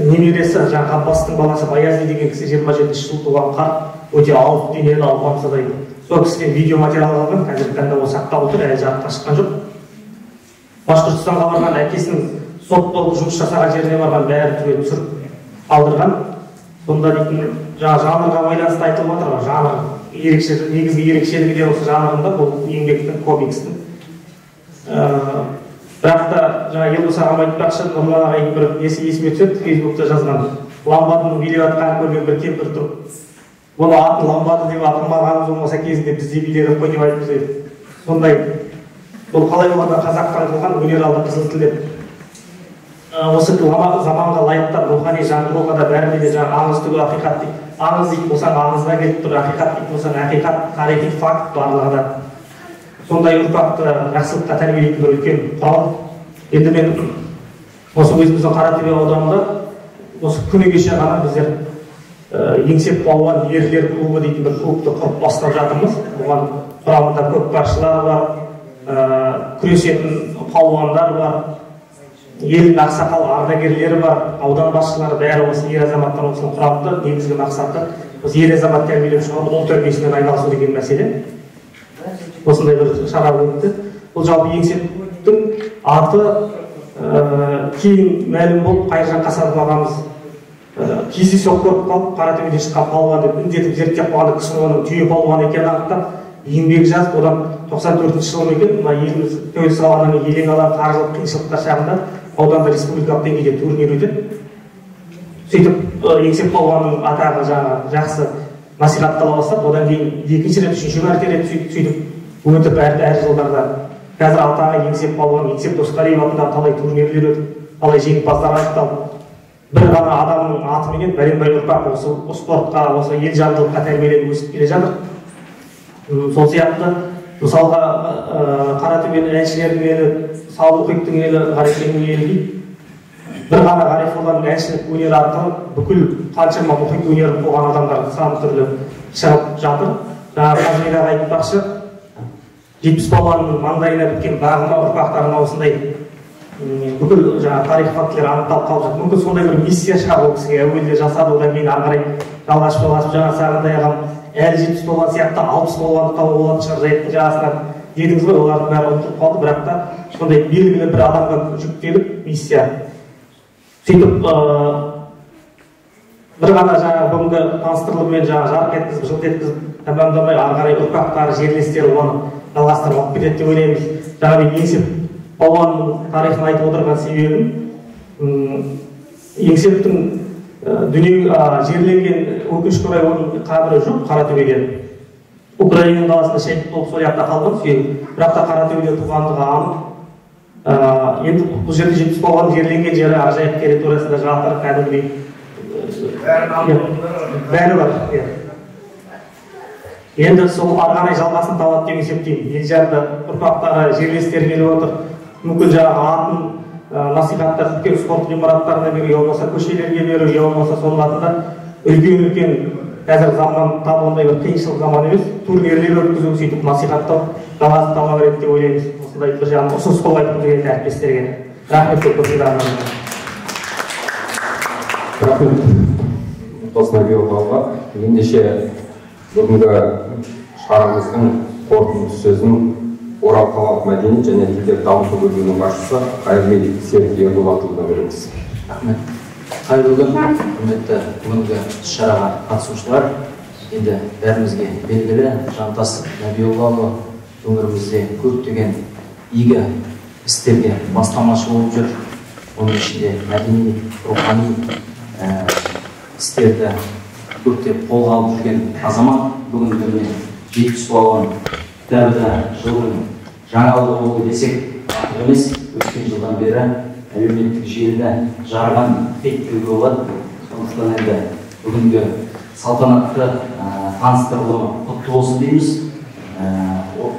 немересі, жаңағы Ғаббастың баласы Баязи деген кісі 27 жыл туған қарт, өте алып денелі, алпамсадай. Сол кісіден видео материал алған, қазіргі таңда ол сақталып тұр, әлі жарыққа шыққан жоқ. Башқұртстанға барған, әкесінің сот болып жұмыс жасаған жеріне барған, бәрі түгел түсіріп алдырған. Сонда дейтін жаңа жанрға байланысты айтылып жатыр ғой, жанр ерекше, негізгі ерекшелігі де осы жанрында бұл еңбектің, комикстің. Бірақ та жаңа Елдос ағам айтпақшы, Нұрлан ағайдың бір несі есіме түседі, Фейсбукта жазған. Ламбадының билеп жатқанын көрген бір кемпір тұрып, бұны атын ламбады деп атамағанымыз болмаса кезінде біз де биледік қой деп айтып еді. Сондай бұл қалай болғанда қазақтан қылған өнер алды қызыл тіл деп. Осы заманға лайықтап рухани жаңғыруға да бәріне де жаңағы аңыз түгіл ақиқат дейді. Аңыз дейтін болсаң аңызға келіп тұр, ақиқат дейтін болсаң ақиқат, тарихи факт барлығы да. Сондай ұрпақты жақсылыққа тәрбиелейтін бір үлкен құрал. Енді мен осы өзіміздің Қаратөбе ауданында осы күні кеше ғана біздер Еңсеп палуан ерлер клубы дейтін бір клубты құрып бастап жатырмыз. Оған құрамында көкпаршылар бар, күресетін палуандар бар, елдің ақсақал ардагерлері бар, аудан басшылары, бәрі осы ер азаматтар осының құрамында. Негізгі мақсаты осы ер азамат тәрбиелеп шығару, ұл тәрбиесімен айналысу деген мәселе. Осындай бір шара өтті. Бұл жалпы Еңсептің аты кейін мәлім болып, Қайыржан Қасанов ағамыз кездейсоқ көріп қалып, Қаратөбеден шыққан палуан деп індетіп зерттеп қалғанда кісінің оның түйе палуан екенін анықтап, еңбек жазып, одан 94 жылы екен, мына еліміз тәуелсіз алғаннан кейін елең алаң қаржылық қиыншылықтар шағында ауданда республикалық деңгейде турнир өтеді. Сөйтіп Еңсеп палуанның атағы жаңағы жақсы насихаттала бастады. Одан кейін екінші рет, үшінші мәрте рет сөйтіп өтіп әр жылдарда. Қазір атағы Еңсеп палуан, Еңсеп Досқалиев атындағы талай турнирлер өтіп, талай жеңімпаздар анықталып, бір ғана адамның атыменен бәленбай ұрпақ осы спортқа, осы ел жандылыққа тәрбиеленіп өсіп келе жатыр. Сол сияқты мысалға Қаратөбенің әншілерінің елі, Сал Мұхиттың елі, Ғарифенің елі дейді. Бір ғана Ғарифолланың әншілік өнері арқылы бүкіл қаншама мұхит өнерін қуған адамдар сан түрлі шығып жатыр. Жаңағы Қазбек аға айтпақшы, 70 палуанның маңдайына біткен бағыма ұрпақтарына осындай бүкіл жаңағы тарих фактілер анықталып қалып жатыр. Мүмкін сондай бір миссия шығар ол кісіге әуелде жасады, одан кейін ары қарай жалғасып жаңа Сағынтай ағам әлі 70 палуан сияқты 60 палуанды тауып болатын шығар жайықтың жағасынан дедіңіз ғой, олардың бәрі ұмытылып қалды. Бірақ та сондай белгілі бір адамға жүктеліп миссия. Сөйтіп бір ғана жаңағы бүгінгі таныстырылыммен жаңағы жарқ еткізіп, жылт еткізіп тәмамдамай ары қарай ұрпақтары, жерлестері оны жалғастырып алып кетеді деп ойлаймыз. Жаңа мен Еңсеп палуанның тарихын айтып отырған себебім, Еңсептің дүние жерленген, өкінішке орай оның қабірі жоқ Қаратөбеде. Украина даласында шәһит болып сол жақта қалған сүйегі, бірақ та Қаратөбеде туғандығы анық. Енді бұл жерде 70 палуан жерленген жері Ақжайық территориясында жатыр, кәдімгідей бәрі бар. Енді сол ары қарай жалғасын табады деп есептеймін. Елжанды ұрпақтары, жерлестері келіп отыр. Мүмкін жаңағы атын насихаттап үлкен спорт ғимараттарына беру, я болмаса көшелерге беру, я болмаса соның атында үлкен-үлкен қазір заман тап ондай бір қиыншылық заман емес, турнирлер өткізу, сөйтіп насихаттау жалғасын таба береді деп ойлаймыз. Осындай бір жағынан ұсыныс қылып айтқым келген әріптестерге. Рахмет көп көп тыңдағандарыңызға. Рахмет Нұртас. Ендеше бүгінгі шарамыздың қорытынды сөзін Орал қалалық мәдениет және тілдерді дамыту бөлімінің басшысы Қайырбек Серік Ердулатұлына береміз. Рахмет. Қайырлы күн, құрметті бүгінгі іс-шараға қатысушылар. Енді бәрімізге белгілі Жантас Нәбиоллаұлы өңірімізде көптеген игі істерге бастамашы болып жүр. Оның ішінде мәдени, рухани істерді көптеп қолға алып жүрген азамат. Бүгінгі міне 70 балуан кітабы да жылдың жаңалығы болды десек артық емес. Өткен жылдан бері әлеуметтік желіні жарған хит деуге болады. Сондықтан енді бүгінгі салтанатты таныстырылымы құтты болсын дейміз.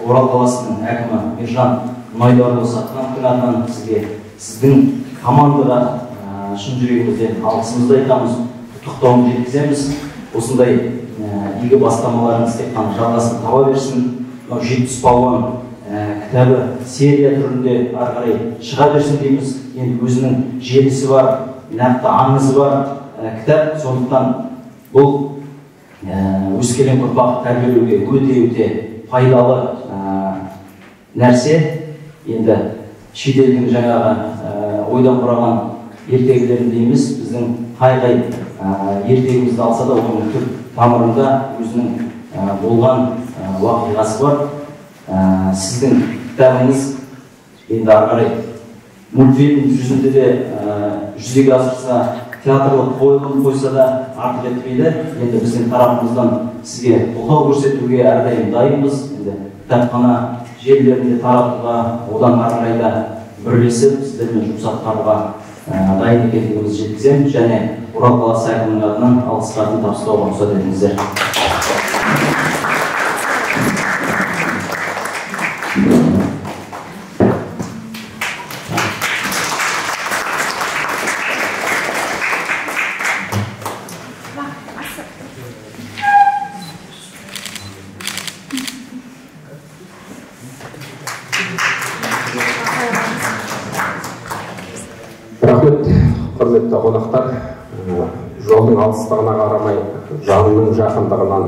Орал қаласының әкімі Мержан Мұнайдарұлы Сатқановтың атынан сізге, сіздің командаға шын жүрегімізден алғысымызды айтамыз, құттықтауымызды жеткіземіз. Осындай игі бастамаларыңыз тек қана жалғасын таба берсін. Мынау 70 балуан кітабы серия түрінде ары қарай шыға берсін дейміз. Енді өзінің желісі бар, нақты аңызы бар кітап. Сондықтан бұл өскелең ұрпақ тәрбиелеуге өте-өте пайдалы нәрсе. Енді шетелдің жаңағы ойдан құраған ертегілерінде емес, біздің қай-қай ертегімізді алса да оның түп тамырында өзінің болған уақиғасы бар. Сіздің кітабыңыз енді ары қарай мультфильм жүзінде де жүзеге асырса, театрлық қойылым қойса да артық етпейді. Енді біздің тарапымыздан сізге қолдау көрсетуге әрдайым дайынбыз. Енді кітапхана желілерінде таратуға, одан ары қарай да бірлесіп сіздермен жұмыс атқаруға дайын екендігімізді жеткіземін. Және Орал қаласы әкімінің атынан алғыс хатын табыстауға рұқсат етіңіздер. Рахмет, құрметті қонақтар. Жолдың алыстығына қарамай, жанның жақындығынан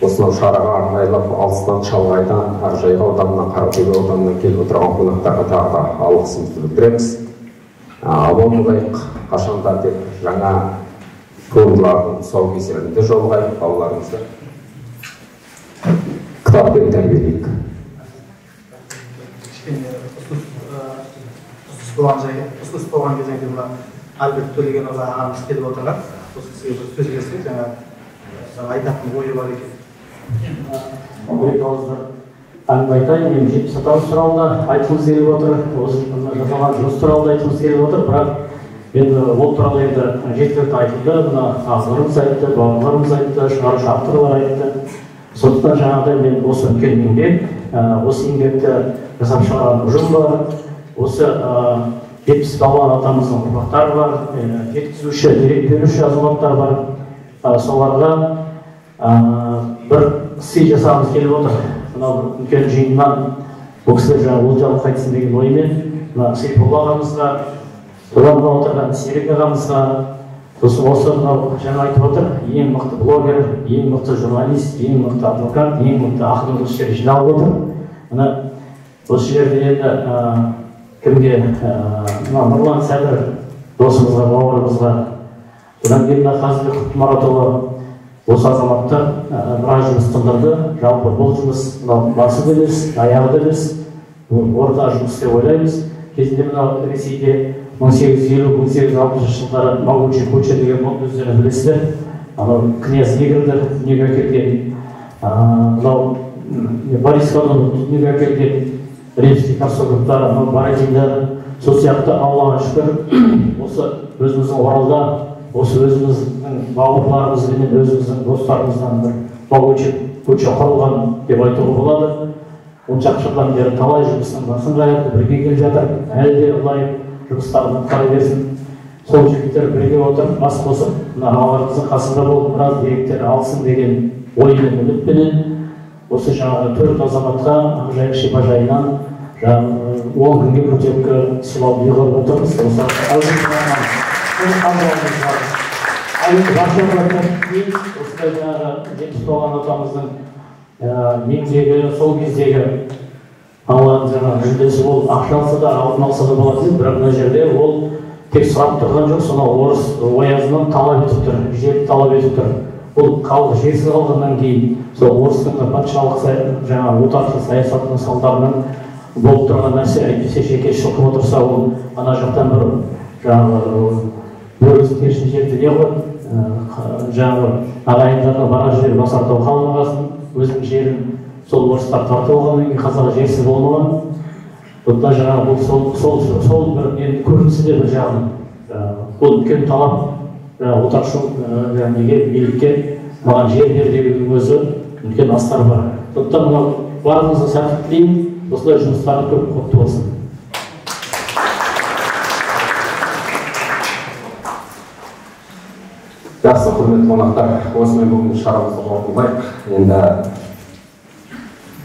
осынау шараға арнайлап алыстан, шалғайдан, Ақжайық ауданынан, Қаратөбе ауданынан келіп отырған қонақтарға тағы да алғысымызды білдіреміз. Аман болайық, қашанда тек жаңа туындылардың тұсаукесерінде жолығайық, балаларымызды кітаппен тәрбиелейік. Кішкене ұсыныс болған кезеңде мына Альберт Төлегенұлы ағамыз келіп отырған, осы кісіге бір сөз берсек, жаңа айтатын ойы бар екен. Бір екі ауыз әңгіме айтайын. Мен 70 атамыз туралы да айтқымыз келіп отыр, осы жасалған жұмыс туралы да айтқымыз келіп отыр. Бірақ енді ол туралы енді жеткілікті айтылды, мына ағаларымыз айтты, бауырларымыз айтты, шығарушы авторлар айтты. Сондықтан жаңағыдай мен осы үлкен еңбек, осы еңбекті жасап шығарған ұжым бар, осы 70 балуан атамыздың ұрпақтары бар, жеткізуші, дерек беруші азаматтар бар. Соларға бір сый жасағымыз келіп отыр. Мынау үлкен жиыннан бұл кісілер жаңа олжа алып қайтсын деген оймен мына Сейфолла ағамызға, содан мына отырған Серік ағамызға, сосын осы мынау жаңа айтып отыр, ең мықты блогер, ең мықты журналист, ең мықты адвокат, ең мықты ақын осы жерге жиналып отыр. Мына осы жерде енді кімге, мына Нұрлан Сәдір досымызға, бауырымызға, одан кейін мына Қазыбек Құтмұратұлы, осы азаматтар біраз жұмыс тындырды. Жалпы бұл жұмыс мынау басы да емес, аяғы да емес, орта жұмыс деп ойлаймыз. Кезінде мынау Ресейде 1850-1860 жылдары Могучий куча деген болды, өздеріңіз білесіздер. Анау князь Игорьді дүниеге әкелген, мынау Борис Годунов дүниеге әкелген, Римский Корсаковтар, анау Бородиндар, сол сияқты Аллаға шүкір, осы өзіміздің Оралда, осы өзіміздің бауырларымызбенен, өзіміздің достарымыздан бір могучий көше құрылған деп айтуға болады. 10 шақты жылдан бері талай жұмыстың басын қайырды, бірге келе жатыр, әлі де ұлайып жұмыстарын атқара берсін. Сол жігіттер бірге отырып, бас қосып, мына ағаларымыздың қасында болып, біраз деректер алсын деген оймен, үмітпенен осы жаңағы 4 азаматқа Ақжайық шипажайынан жаңағы 10 күнге путевка сыйлауды ұйғарып отырмыз. Осы осындай жаңағы 70 толған атамыздың еңбегі, сол кездегі алған жаңағы жүлдесі болып, ақша алса да, алтын алса да болады дейді, бірақ мына жерде ол тек сұрап тұрған жоқ, сонау орыс оязынан талап етіп тұр, жерді талап етіп тұр. Бұл халық жерсіз қалғаннан кейін сол орыстың патшалық жаңағы отаршыл саясатының салдарынан болып тұрған нәрсе. Әйтпесе жеке шылқып отырса, ол ана жақтан бір жаңағы бөрісін терісін жерді не қылады, жаңағы ағайындарына барар жер Басартау қалмағасын, өзінің жерін сол орыстар тартып алғаннан кейін қазақ жерсіз болмаған. Бұнда жаңағы бұл сол бір ненің көрінісі де бір жағынан бұл үлкен талап, отаршыл неге билікке маған жер бер деудің өзі үлкен астар бар. Сондықтан мынау барлығыңызға сәттілік тілеймін, осындай жұмыстарың көп құтты болсын. Жақсы, құрметті қонақтар, осымен бүгінгі шарамызды қорытындылайық. Енді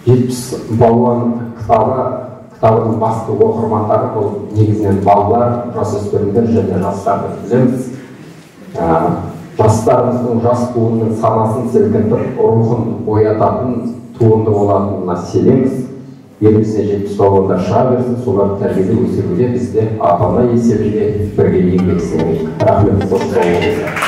70 балуан кітабының басты оқырмандары бұл негізінен балалар, жасөспірімдер және жастар деп білеміз. Жастарымыздың, жас буынның санасын селкінтіп, рухын оятатын туынды болатынына сенеміз. Елімізде 70 балуандар шыға берсін, соларды тәрбиелеп өсіруде бізде ата-ана есебінде бірге еңбек сіңірейік. Рахмет, қош сау болыңыздар.